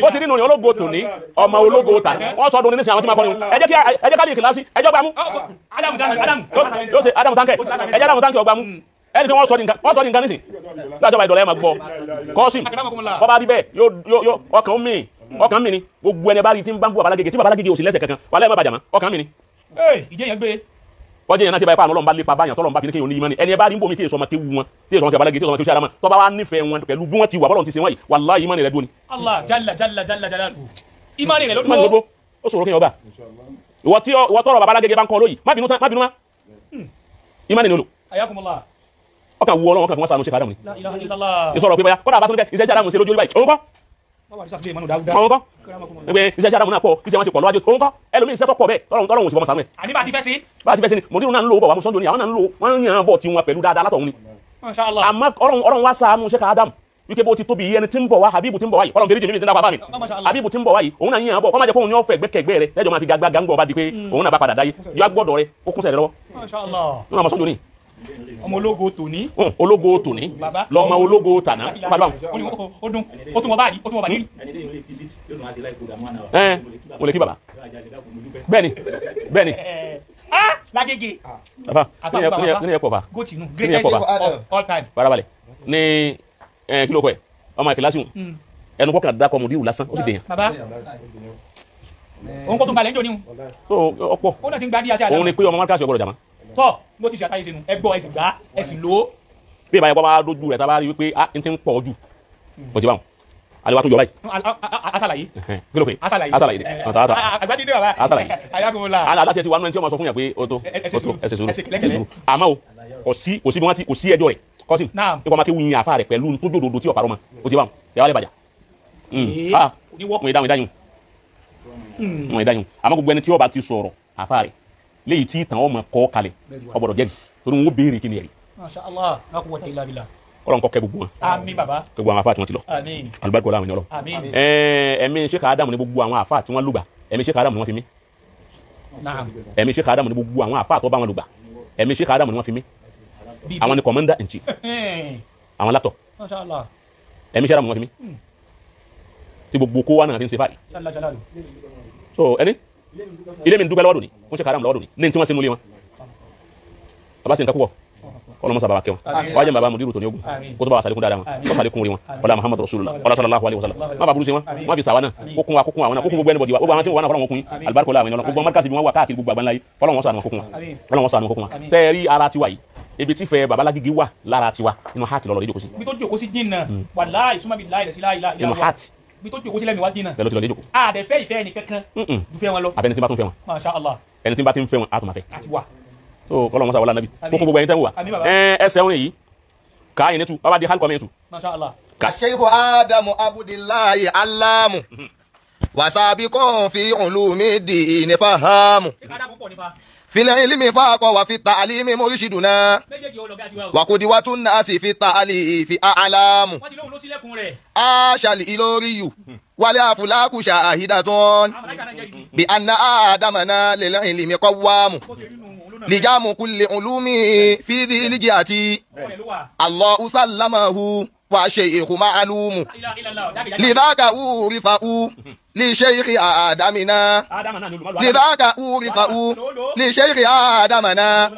Ó ti nínú ológo tòní ọmọ ológo tàná wọ́n sọ ọdún ní nísìnyí àwọn tí máa kọ́ ni ẹ jẹ́ kí ẹ jẹ́ ká lè kíláàsì ẹjọ́ gbámú. Yóò ṣe Adamu tánkẹ̀ ẹ jẹ́ Adamu tánkẹ̀ ọgbàmú ẹni tí wọ́n sọ di nǹkan nísìn lájọba ìdọ̀lẹ́ máa gbọ́ Kọ́sìm bọ́ bá rí bẹ́ẹ̀ yóò ọkàn mi ni gbogbo ẹni bá rí tí ń bá ń bú babalágége tí babalágége ò sí lẹ́sẹ̀ kankan wà lẹ́ẹ̀ má bàjá mọ́ ọkàn mi ni. Ìjẹ́ yẹn gbé. Kọjá yẹn náà ti báyìí pa àwọn ọlọ́run bá lépa báyàn tọ́lọ́run bá fi ní kéèyàn ní ìmánì ẹni ẹ bá rí nbomi tí èso ọmọ kéwu wọn tí èso ọmọ kéwu alágé tí èso ọmọ kéwu sára tó bá wà nífẹ̀ẹ́ wọn pẹ̀lú bí wọ́n ti wà bọ́lọ́run ti ṣe wọ́n yìí wàláhì ìmánì rẹ̀ dúró ni. Allah jalla jalla jalla jalaluhu ìmánì rẹ̀ ló dúró. Ó ṣòro kéèyàn ọba ìwọ tọrọ bàbá alágége bá ń kọ lóyìí má bínú tán má bínú má ìmánì ni olò. Ayakumullah. Ọkàn wu Ọlọ́run ọkàn fún wọn sànú ṣe kàdámù ni. La ilaha illallah. Ìsọ̀rọ̀ pé báyà kọ́dà bá tún bẹ́ iṣẹ́ sàdámù ṣe lójú orí báyìí òun kọ́. Òun kọ́. Ẹgbẹ́ iṣẹ́ sàdámù náà pọ̀ kí iṣẹ́ wọn ṣe pọ̀ lọ́wájú òun kọ́ ẹlòmíì iṣẹ́ tó pọ̀ bẹ́ẹ̀ tọ́lọ́run òsì bọ́mọ sànú ẹ̀. Àní bá ti fẹ́ sí. Bá ti fẹ́ sí ni mòdìrún náà ń lò bọ̀ wá mùsọ́njò ni àwọn náà ń lò wọ́n ń yàn bọ̀ tiwọn pẹ̀lú dáadáa látọ̀hún ni. Masha Allah. Àmọ́ Ọlọ́run wá ṣàánú ṣe kàdámù wípé bó ti tóbi yìí ẹni tí ń bọ̀ wá Habibu tí ń bọ̀ wá yìí Ọlọ́run fèrèjì mímí tí ń dápa bá mi Habibu tí ń bọ̀ wá yìí òun náà yíyan bọ̀ kọ́ máa jẹ́ kó òun ní ọ̀fẹ́ gbẹ́kẹ̀gbẹ́ rẹ lẹ́jọ́ máa fi gbàgbà gbàngbọ̀ bá di pé òun náà bá padà dáyé yọ agbọ́dọ̀ rẹ ó kún sẹ̀rẹ̀ lọ́wọ́. Masha Allah. Nínú àwọn sọ́jọ́ ni. Ọmọ ológo tòní. Ológo tòní lọmọ ológo tàná. Ó dún ó tún wọn bá rí ó tún wọn bá rí. Ẹ mo lè kí bàbá. Bẹ́ẹ̀ni bẹ́ẹ̀ni. Ah lágége. Bàbá kí ni ẹ pọ̀ bá. Góòtù nù greatest of all time. Farabalẹ̀ ní kí ló kọ ẹ ọmọ ìkìláṣí ẹnu kọkànlá dákọ mùdíwù lásán ó sì dèyàn. Bàbá òun kò tún balẹ̀ ń jò ní o. So ọ̀pọ̀ ó náà ti ń gba díẹ̀ sí àná. Òun ni pé ọmọ márkàsì ọgbọ́dọ̀ jàmá. Tọ́ bó ti ṣe àtàyè sínú ẹ gbọ́ ẹ sì gbá ẹ sì lò ó. Bí ìbáyọ̀ bá dójú rẹ̀ tá a bá rí wípé a ti ń pọ̀ jù kò ti bá wọn àlewà tó yọ báyìí. Asàlàyé. Kí ló pé asàlàyé. Asàlàyé dẹ. Àgbàdì dé bàbá. Asàlàyé. Ayakunla. Aláti ti wà nínú ẹni tí wọ́n máa sọ fún yàn pé o tó o tó ẹsẹ̀ sùúrù ẹsẹ̀ sùúrù. Àmọ́ o kò sí kò sí bí wọ́n ti kò sí ẹjọ́ rẹ̀ kọ́sìn nípa máa ké wuyin àfa rẹ̀ pẹ̀lú tó jòdòdò tí ọ̀pá rọ̀ mọ́ o ti bá wọn yàrá lè bàjá. Wọ́n ìdáhùn ìdáhùn wọ́n ìdáhùn àmọ́ gbogbo ẹni tí ó bá ti sọ̀rọ̀ àfa rẹ̀ léyìí tí ìtàn ọmọ kọ́ kalẹ̀ ọgbọ́dọ̀ jẹ́rìí torí wọn ó béèrè kí ni ẹ̀rí. Masha Allah la quwwata illa billah. Ọlọ́run kó kẹ́ gbogbo wọn. Àmín bàbá. Gbogbo àwọn àfa tí wọ́n ti lọ. Àmín. Alùbáríkọ làwọn ènìyàn lọ. Àmín. Ẹ̀mí Sheikh Adam ní gbogbo àwọn àfa tí wọ́n lùgbà ẹ̀mí Sheikh Adam ni wọ́n fi mí. Naam. Ẹ̀mí Sheikh Adam ní gbogbo àwọn àfa tó bá wọn lùgbà ẹ̀mí Sheikh Adam ni wọ́n fi mí. Àwọn ni commander in chief. Àwọn látọ̀. Masha Allah. Ẹ̀mí Sheikh Adam ni wọ́n fi mí. Tí gbogbo kó wa náà fi ń ṣe fáyì. Jalla jalalu. So ẹni ilé mi ń dúpẹ́ lọ́wọ́ dòní fún Sheikh Adam lọ́wọ́ dòní ní tí wọ́n ṣe múlé wọn. Bàbá sì ń kakúwọ̀ ọlọmọ sábà kẹwọn wájú bàbá mudiru tó ní ogun kó tó bá wa sàlékún dáadáa wọn kó sàlékún rí wọn ọlá Muhammadu Rasulullah ọlá sallallahu alaihi wasallam má bàa burú sí wọn má fi sàwọn náà kó kún wa kó kún àwọn náà kó kún gbogbo ẹnibọdì wa gbogbo àwọn tí wọn wà náà fọlọ́wọn kún yín alibarika ọlá àwọn ènìyàn gbogbo márkàsì bí wọn wà káàkiri gbogbo àgbáńlá yìí fọlọ́wọn sànù kó kún wa fọlọ́wọn sànù kó kún wa sẹ ẹ rí ara tiwa yìí ibi tí fẹ́ babalágígí wà lára tiwa inú heart lọ́lọ́ lẹ́jọ́ kó sí. Ibi tó jòkó sí jìnnà wàláhì súnmọ́ bí láì láì láì inú heart ibi tó jòkó sí lẹ́mìí wá jìnnà. Bẹ́ẹ̀ ló ti lọ lẹ́jọ́ kó. Àdẹ̀fẹ́ ìfẹ́ ẹnì kankan ju fẹ́ wọn lọ. Àbẹ́ni tí bá tún fẹ́ wọn. Masha Allah. Ẹni tí bá ti ń fẹ́ wọn á tún máa fẹ́. Àti wà so kọlọ mọsa wala nabi kókó gbogbo ẹni tẹ́ ń wà ẹsẹ̀ orin yìí ká yẹn tu bàbá di hali kọ́ mi tu. Masha Allah. Sheikh Adamu Abudillahi Alamu wasabiqun fi ulumi dini fahamu fil ilmi faqa wa fi ta'limi murshiduna wa qudwatun nasi fi ta'lifi a'lamu ashal iloriyu wal aflaku shahidatun bi anna adamana lil ilmi qawwamu lijamu kulli ulumi fi dhil jihati Allahu sallamahu wa shaykhu ma'lumu lidhaka urifa'u li shaykhi adamina lidhaka urifa'u li shaykhi adamina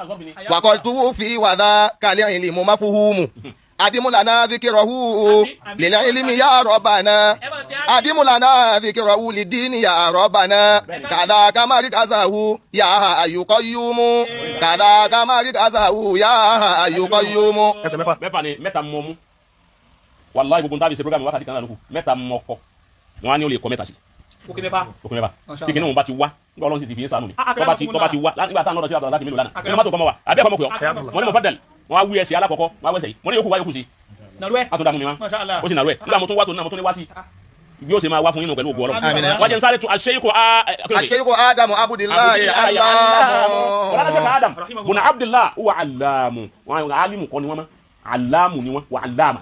wa qad tuwfi wa dhaka al-ilmu mafhumu adimu lana dhikruhu lil ilmi ya rabbana adimu lana dhikruhu lidini ya rabbana kadhaka markazahu ya hayyu qayyumu kadhaka markazahu ya hayyu qayyumu. Ẹsẹ̀ mẹ́fà. Mẹ́fà ni mẹ́ta mọ mú wàláhì gbogbo ntábi ṣe programme wákàtí kan náà lóko mẹ́ta mọ kọ wọn á ní o lè kọ mẹ́ta sí. Òkè mẹ́fà. Òkè mẹ́fà tí kìnìún bá ti wá nígbà Ọlọ́run sì ti fi yín sànù mi tọ́ba ti wá nígbà táwọn ọ̀dọ́ sí àbúrò láti mélòó lánàá nínú mọ́tò kọ́mọ wa àbí ẹ̀kọ́ mọ̀ pé ọ́ mo ní mo fẹ́ dẹ̀lì wọn á wí ẹsẹ̀ alákọ̀ọ́kọ́ wọn á wí ẹsẹ̀ yìí mo ní yòókù wá yòókù sí. Nàlúwẹ̀. A tún dá fún mi wá ó sì nàlúwẹ̀ nígbà mo tún wá tó náà mo tún ní wá sí bí ó ṣe máa wá fún yín nù pẹ̀lú ògùn Ọlọ́run. Wọ́n jẹ́ n sáré tu Sheikh Sheikh Adamu Abudillahi Alamu. Wọ́n Sheikh Adam bùnà Abdullah wà alamu wọn alimu kọ́ ni wọ́n mọ́ alamu ni wọ́n wà alama.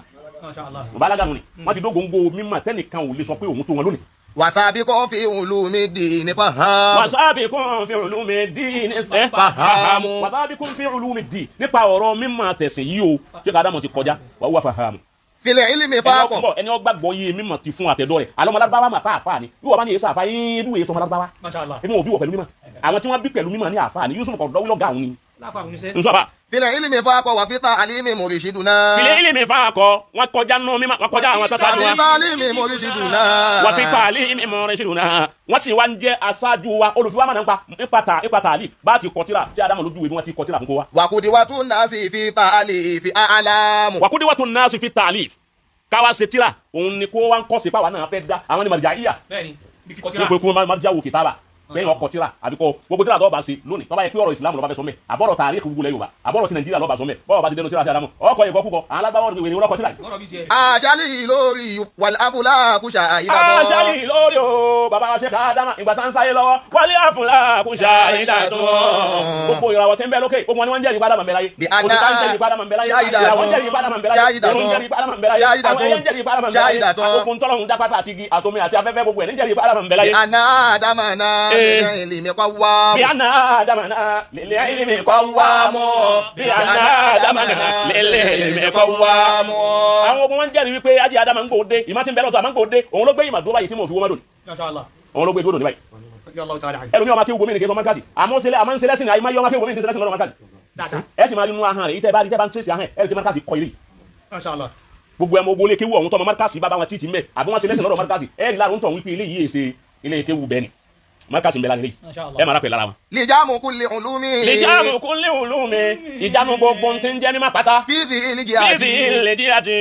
Balaga ni wọ́n ti dógóńgó mímọ̀ tẹ́nìkan ò lè sọ pé òun tó wọn lónìí. Wasabiqun fi ulumi dini fahamu. Wasabiqun fi ulumi dini fahamu. Wasabiqun fi ulumi dini nípa ọ̀rọ̀ mímọ̀ tẹ̀sìn yìí o Sheikh Adamu ti kọjá wà wúwa fahamu. Fil ilmi faqo. Ẹni ó gbàgbọ́ yé mímọ̀ ti fún àtẹ̀dọ́ rẹ̀ alọ́mọ Lárúbáwá mà pàápàá ni bí wọ́n bá ní èso àfa yín bí wọ́n èso ọmọ Lárúbáwá. Masha Allah. Èmi ò bí wọ̀ pẹ̀lú mímọ̀ àwọn tí wọ́n bí pẹ̀lú mímọ̀ ní àfa ni Yusuf kọ̀dọ̀ wílọ̀ gà òun ni. Nsọ àbá. Fil ilmi faqa wa fi ta'limi murshiduna. Fil ilmi faqa wọn kọjá nù mímọ́ wọn kọjá àwọn tọ́sájú Wa wa. fi ta'limi murshiduna. Wa fi ta'limi murshiduna. Wọ́n sì wá ń jẹ́ aṣáájú wa olùfiwá mọ̀nà nípa tààlì bá ti kọtíra tí Ádámù lójú ìwé bí wọ́n ti kọtíra fún kó wa. Wa qudwatun nasi fi ta'lifi a'lamu. Wa qudwatun nasi fi ta'lif káwa ṣe tíra òun ni kó wá ń kọ́ sí pàwọn náà fẹ́ dá àwọn ni màrìjà Bẹ́ẹ̀ni, bí kíkọ tíra. nípa ikú máa jáwó kìtàbà bẹ́ẹ̀ ọkọ̀ tíra àbí kọ́ gbogbo tíra tó bá ṣe lónìí tó bá yẹ pé ọ̀rọ̀ ìsìlámù ló bá fẹ́ sọ mẹ́ àbọ̀rọ̀ tàríkì gbogbo Yorùbá àbọ̀rọ̀ ti Nàìjíríà ló bá sọ mẹ́ bọ́ọ̀ bá ti dẹnu tíra sí Ádámù ọkọ̀ ìkọ́ kúkọ àwọn alágbáwọ̀ wèrè ọkọ̀ tíra yìí. Ọ̀rọ̀ bí ṣe. Àṣálì lórí wal aflaku shahidatun. Aṣáálì lórí o bàbá wa ṣe ká Ádámà ìgbà tá ń sáyé lọ́wọ́ wálé àfúnlá kò ṣàìdá tó. Gbogbo ìràwọ̀ tí ń bẹ lókè gbogbo wọn ni wọ́n ń jẹ́rìí padà mọ̀ láyé. Bí àná Òṣùpá ń jẹ́rìí padà mọ̀ láyé. Ìràwọ̀ ń jẹ́rìí padà mọ̀ láyé. Òrùn ń jẹ́rìí padà mọ̀ láyé. Àwọn ẹyẹ ń jẹ́rìí padà mọ̀ láyé. Okùn tọ́lọ́hún dápátá àti igi àtomi àti afẹ́fẹ́ gbogbo ẹ̀ ní jẹ́rìí padà mọ̀ láyé. Bí àná Ádámà náà lil ilmi qawwamu. Bí àná Ádámà náà lil ilmi qawwamu. Bí àná Ádámà náà lil ilmi qawwamu. Àwọn ogun wọn ń jẹ́rìí wípé Ájì Ádámà ń gbòde ìmọ̀ tí ń bẹ lọ́tọ̀ àmọ́ ń gbòde òun ló gbé ìmọ̀ dúró báyìí tí mo fi wọ́n mọ́dọ̀ Masha Allah. òun ló gbé dúró ní báyìí. Allahu ta'ala anhu. Ẹlòmíì ọmọ akéwù gómìnà kí ẹ sọ mọ́kàsì àmọ́ ṣẹlẹ̀ àmọ́ ń ṣẹlẹ̀ sìn àyè ọmọ akéwù gómìnà ṣẹlẹ̀ sìn lọ́dọ̀ mọ́kàsì. Dáadáa. Ẹ sì máa rí inú ahọ́n rẹ̀ ìtẹ́ bá rí tẹ́ bá ń tẹ̀sí ahọ́n ẹ̀ ẹ̀ rí mọ́kàsì kọ́ ilé. Masha Allah. Gbogbo ẹmọ ogun lékéwù ọ̀hún tọmọ mọ́kàsì bá bá wọn tíìtì mẹ́ àbí wọ́n ṣe lẹ́sìn lọ́dọ̀ mọ́kàsì ẹ̀ rí láàrún tọ̀hún wípé ilé yìí ṣe ilé kéwù bẹ́ẹ̀ ni mọ́kàsì ń bẹ lára ilé Masha Allah. ẹ máa rápẹ̀ lára wọn. Lijamu kulli ulumi. Lijamu kulli ulumi ìjánu gbogbo ti ń jẹ́ mímọ́ pátá. Fífi ìlíjì àti. Fífi ìlíjì àti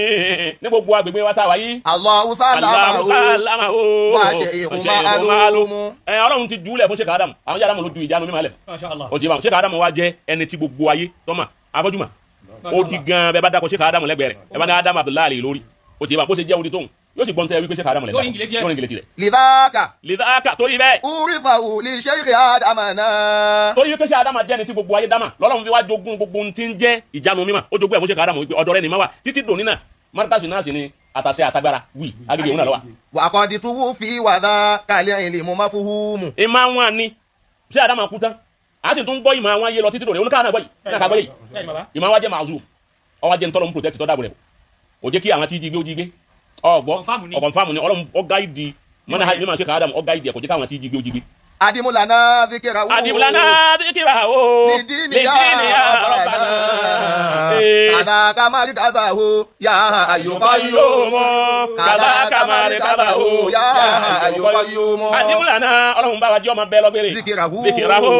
ní gbogbo agbègbè wa tá a wà yìí. Allahu Allahu salamahu. salamahu. Wa shaykhun ma'lumu. Ẹ Ọlọ́run ti júlẹ̀ fún Sheikh Adam àwọn jẹ́ Adamu ló ju ìjánu mímọ́ lẹ̀. Masha Allah. Ó ti bá wọn Sheikh Adam wa jẹ́ ẹni tí gbogbo ayé tọ́mà afọ́júmọ̀ ó di gan bẹ́ẹ̀ bá dákọ̀ Sheikh Adam lẹ́gbẹ̀ẹ́ rẹ̀ ẹ bá ní Adam Abdullahi lórí ó ti bá bó ṣe jẹ́ odi tóun yóò sì gbọ́n tẹ́ wípé Sheikh Adam lẹ́gbẹ̀ẹ́ Lórí ìngìlẹ̀ lórí ìngìlẹ̀ tirẹ̀. Lidhaka. Lidhaka torí bẹ́ẹ̀ Urifahu li Sheikh Adama náà. torí wípé Sheikh Adam jẹ́ ẹni tí gbogbo ayé dámà lọ́lọ́run fi wá jogún gbogbo ohun tí ń jẹ́ ìjánu mímọ́ ó jogún ẹ̀ fún Sheikh Adam wípé ọ̀dọ̀ rẹ̀ ni má wà títí dòní náà mọ́tàsí náà sì ni àtàṣe àtagbára wì agbègbè òun náà lọ́wọ́. Wa qad tuwuffi wa dhaka al-ilmu mafhumu. Ìmọ̀ àwọn ni Sheikh Adam kú tán a sì tún gbọ́ ìmọ̀ àwọn ayé lọ títí dòní oníkàwọn náà gbọ́ yìí náà ká gbọ́ yìí Bẹ́ẹ̀ni bàbá. ìmọ̀ àwọn jẹ́ màzú ọwọ́ jẹ́ ntọ́lọ́ ń protect tọ́ dàbò rẹ̀ ò jẹ́ kí àwọn tí jí gbé ó jí gbé ọgbọ́ Confirm ni. ọ̀kọ̀nfàmù ni Ọlọ́run ọ̀gá ìdí mọ́nà mímọ̀ Sheikh Adam ọ̀gá ìdí ẹ̀ kò jẹ́ káwọn tí jí gbé ó jí gbé. Adimulana dhikra. Adimulana dhikra o Lidini ya rabbana. Kadhaka markazahu ya hayyu qayyum. Kadhaka markazahu ya hayyu qayyum. Adimulana Ọlọ́run bá wa jẹ́ ọmọ bẹ́ẹ̀ lọ́gbẹ̀rẹ̀. Dhikra-hu. Dhikra-hu.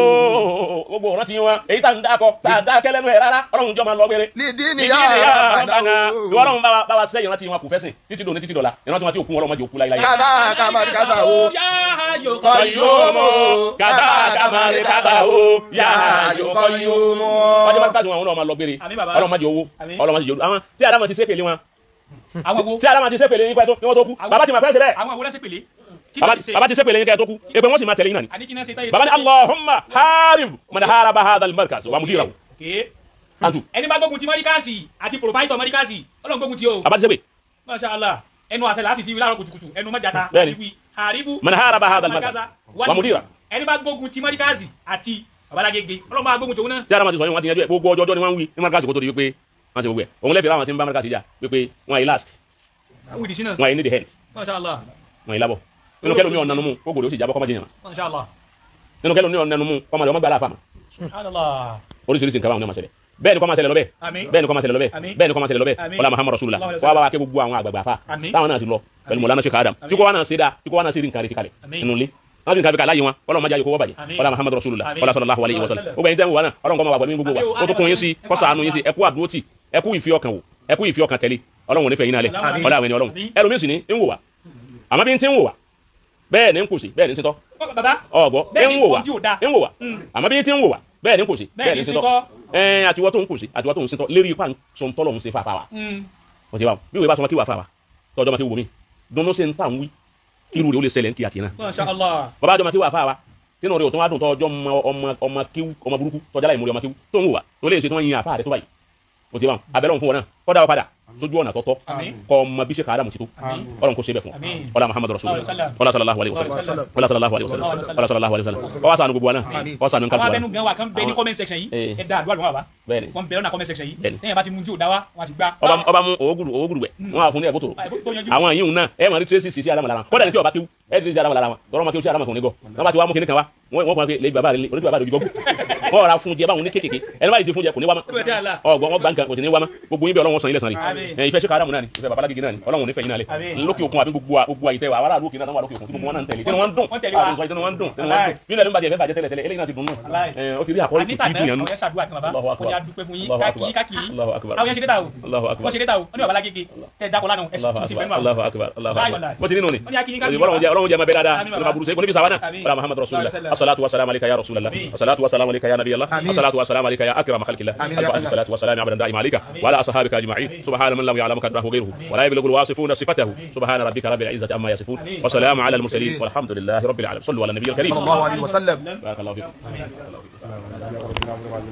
Gbogbo ọ̀rọ̀ ti wọn èyí tá ń dákọ̀ tá a dákẹ́ lẹ́nu ẹ̀ rárá Ọlọ́run jọ́ máa lọ́gbẹ̀rẹ̀. Lidini ya rabbana. rabbana. Ìwọ Ọlọ́run bá wa sẹ́yìn rántí wọn kò fẹ́sìn títí dòní títí dọ̀la ìrántí wọn tí òkú Ọlọ́run má jẹ́ òkú láíláí. Kadhaka markazahu Ya hayyu qayyum. Kadhaka markazahu ya hayyu qayyum. Wájú bá káàsì wọn àwọn ọmọ lọ gbére Àmín bàbá. Ọlọ́run má jẹ́ owó Àmín. Ọlọ́run má jẹ́ owó àwọn tí Ádámù ti ṣépèlé wọn Àwọn wo? tí Ádámù ti ṣépèlé yín kẹ́ tó kí wọ́n tó kú bàbá ti máa pẹ́ ṣe bẹ́ẹ̀ Àwọn wo lẹ́sẹ̀ pèlé? Kí ló ṣe? bàbá ti ṣépèlé yín kẹ́ tó kú èpè wọ́n sì máa tẹ̀lé yín náà ni Àní kí náà ṣe táyé. bàbá ní Allahumma harib man haraba hadha al-markaz wa mudirahu Okay. antu Ẹni bá gbógun ti Mọ́ríkàsì àti pòròpáìtọ̀ Mọ́ríkàsì Ọlọ́run gbógun ti o. bàbá ti ṣépè Masha Allah. Ẹnu àṣẹ làásì ti wí láàárọ̀ kùtùkùtù ẹnu mọ́jàta. Bẹ́ẹ̀ni. Wí haribu. man haraba hadha al-markaz wa mudirahu Ẹni bá gbógun ti Mọ́ríkàsì àti babalágége Ọlọ́run bá gbógun tòun náà. tí Ádámù ti sọ yín wọ́n ti yanjú ẹ̀ gbogbo ọjọ́ ọjọ́ ni wọ́n ń wí ní markaz kó tó di wípé wọ́n ti gbogbo ẹ̀ òun lẹ́fẹ̀ẹ́ láwọn ti ń bá markaz jà wípé wọ́n yìí last Àwọn ìdí sínú. wọ́n yìí ní the head Masha Allah. wọ́n yìí lábọ̀ nínú kẹ́lómi ọ̀nà numu kó gòdò ó sì jábọ́ kọ́mọdé yàn Masha Allah. nínú kẹ́lómi ọ̀nà numu kọ́mọdé ọmọ gbàlá fàmà Subhanallah. oríṣiríṣi nǹkan báwọn ní ọmọ ṣẹlẹ̀ bẹ́ẹ̀ ni kó máa ṣẹlẹ̀ lọ bẹ́ẹ̀ Àmín. bẹ́ẹ̀ ni kó máa ṣẹlẹ̀ lọ bẹ́ẹ̀ Àmín. bẹ́ẹ̀ ni kó máa ṣẹlẹ̀ lọ bẹ́ẹ̀ Àmín. ọlá Muhammad Rasulullah Allahu wàá bá wa kẹ́ gbogbo àwọn àgbààgbà fa Àmín. táwọn náà ti lọ pẹ̀lú Mọ̀lánà Sheikh Adam tí kò wá náà ṣe dáa tí kò wá náà ṣe rí nǹkan rẹ̀ fi kalẹ̀ Àmín. nínú ilé wọ́n fi nǹkan fi kalẹ̀ láyé wọn Ọlọ́run má jẹ́ àyè kó wọ́n bàjẹ́ Àmín. ọlá Muhammad Rasulullah Àmín. ọlá sallallahu alayhi wa sallam gbogbo ẹ̀yin tẹ́ ń wò wá náà Ọlọ́run kó máa wà pẹ̀lú gbogbo wa Àmín. ó tó kún yín sí kó ṣàánú yín sí ẹ kú àdúrótì ẹ kú ìfi ọkàn wò ẹ kú ìfi ọkàn tẹ̀lé Ọlọ́run ò ní fẹ́ yín náà lẹ̀ Àmín. ọlá àwọn ẹni Ọlọ́run Àmín. ẹlòmíín sì ní ń wò wá àmọ́ bí ń ti ń wò wá bẹ́ẹ̀ ni ń kù sí bẹ́ẹ̀ ni ń sitọ́ Bàbá. ọgbọ Bẹ́ẹ̀ ni ń wò wá ojú ò dáa. ń wò wá àmọ́ bí tí ń wò wá bẹ́ẹ̀ ni ń kù sí Bẹ́ẹ̀ ni ń sitọ́. ẹ àtiwọ́ tó ń kù sí àtiwọ́ tó ń sitọ́ lérí ipa sọ̀ntọ́lọ̀ ń ṣe fàfà wa wọ́n ti wá bí wòye bá sọmọ kí wà fà wa tọ́jọ́ ma kí wò mí dunnú sí ń tà ń wí kí irú rẹ̀ ó lè ṣẹlẹ̀ ń kí àti náà Masha Allah. bàbá àjọmọ kí wà fà wa tínú rẹ̀ ò tún wá dùn tọ́jọ́ ọmọ kíw ọmọ burúkú tọ́jà láì múri ọmọ kíw tó ń wò wá tó lè ṣe tí wọ́n yin àfà rẹ̀ tó báyìí wọ́n ti wá abẹ́lẹ́ òun fún wọn náà kọ́dà ọ padà Sójú ọ̀nà tọ́tọ́ kọ́ ọmọ bí Sheikh Adamu ti tó Ọlọ́run kò ṣe bẹ̀ fún ọlá Muhammadu Rasulullah ọlá sallallahu alayhi wa sallam ọlá sallallahu alayhi wa sallam ọlá sallallahu alayhi wa sallam ọwọ́ sànù gbogbo wa náà ọwọ́ sànù nǹkan gbogbo wa náà. Àwọn abẹnú gan wa kan bẹ ní comment section yìí ẹ da àdúrà lọ́wọ́ wa wọ́n bẹ lọ́nà comment section yìí lẹ́yìn bá ti mú jù dá wa wọ́n ti gbá. Ọba mú owó gùrù wẹ̀ wọ́n á fún ní ẹ̀kọ́ tòrò àwọn yìí náà ẹ máa rí tracy sí Adamu lára wọn kódà ní tí ọba kéwú ẹ rí sí Adamu lára wọn tọrọ ma kéwú sí Adamu kan ní gọ wọn bá ti wá mú kinní kan wá wọn fún wa pé lè bàbá rẹ oníṣẹ́ bàbá rẹ ojú gọ́gù wọn rà fún jẹ báwọn ní kékèké ẹni báyìí ti fún jẹ kò ní wá mọ́ ọgbọ́n wọn gbà nǹkan kò sì ní wá mọ́ gbogbo yín bí Ọlọ́run sàn yín lẹ́sàn rí ìfẹ́ Sheikh Adamu náà ni ìfẹ́ bàbá Lágége náà ni Ọlọ́run nífẹ̀ẹ́ yín náà lẹ̀ lókè òkun àbí gbogbo àyè tẹ́wà aráàlú òkè náà wà lókè òkun tí gbogbo wọn náà ń tẹ̀lé tí wọ́n ń dùn àbí tí wọ́n ń dùn tí wọ́n ń dùn bí lẹ́nu bàjẹ́ fẹ́ bàjẹ́ tẹ́lẹ̀ tẹ́lẹ̀ eléyìí náà ti dùn náà ó ti rí àkọ́rí kò tí ì dùn yẹn nù. Allahu akbar Allahu akbar bó ti nínú ni Ọlọ́run jẹ́ máa bẹ dáadáa ọlọ́run aburú sẹ́yìn kò ní fi sàwọn náà ọlọ́run Muhammad Rasulullah asalaatu wa salaam alayka ya Rasulallah asalaatu wa salaam alayka ya Nabiyallah asalaatu wa salaam alayka ya akram khalqillah alfa salatu wa salaam abadan daima alayka wa ala ashabika ajma'in subhana man lam ya'lam qadrahu ghayruhu wa la yablughu alwasifuna sifatahu subhana rabbika rabbil izzati amma yasifun wa salamun ala almursalin walhamdulillahi rabbil alamin sallu ala nabiyil karim sallallahu alayhi wa sallam. Barakallahu fikum.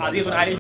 Azizun alayhi.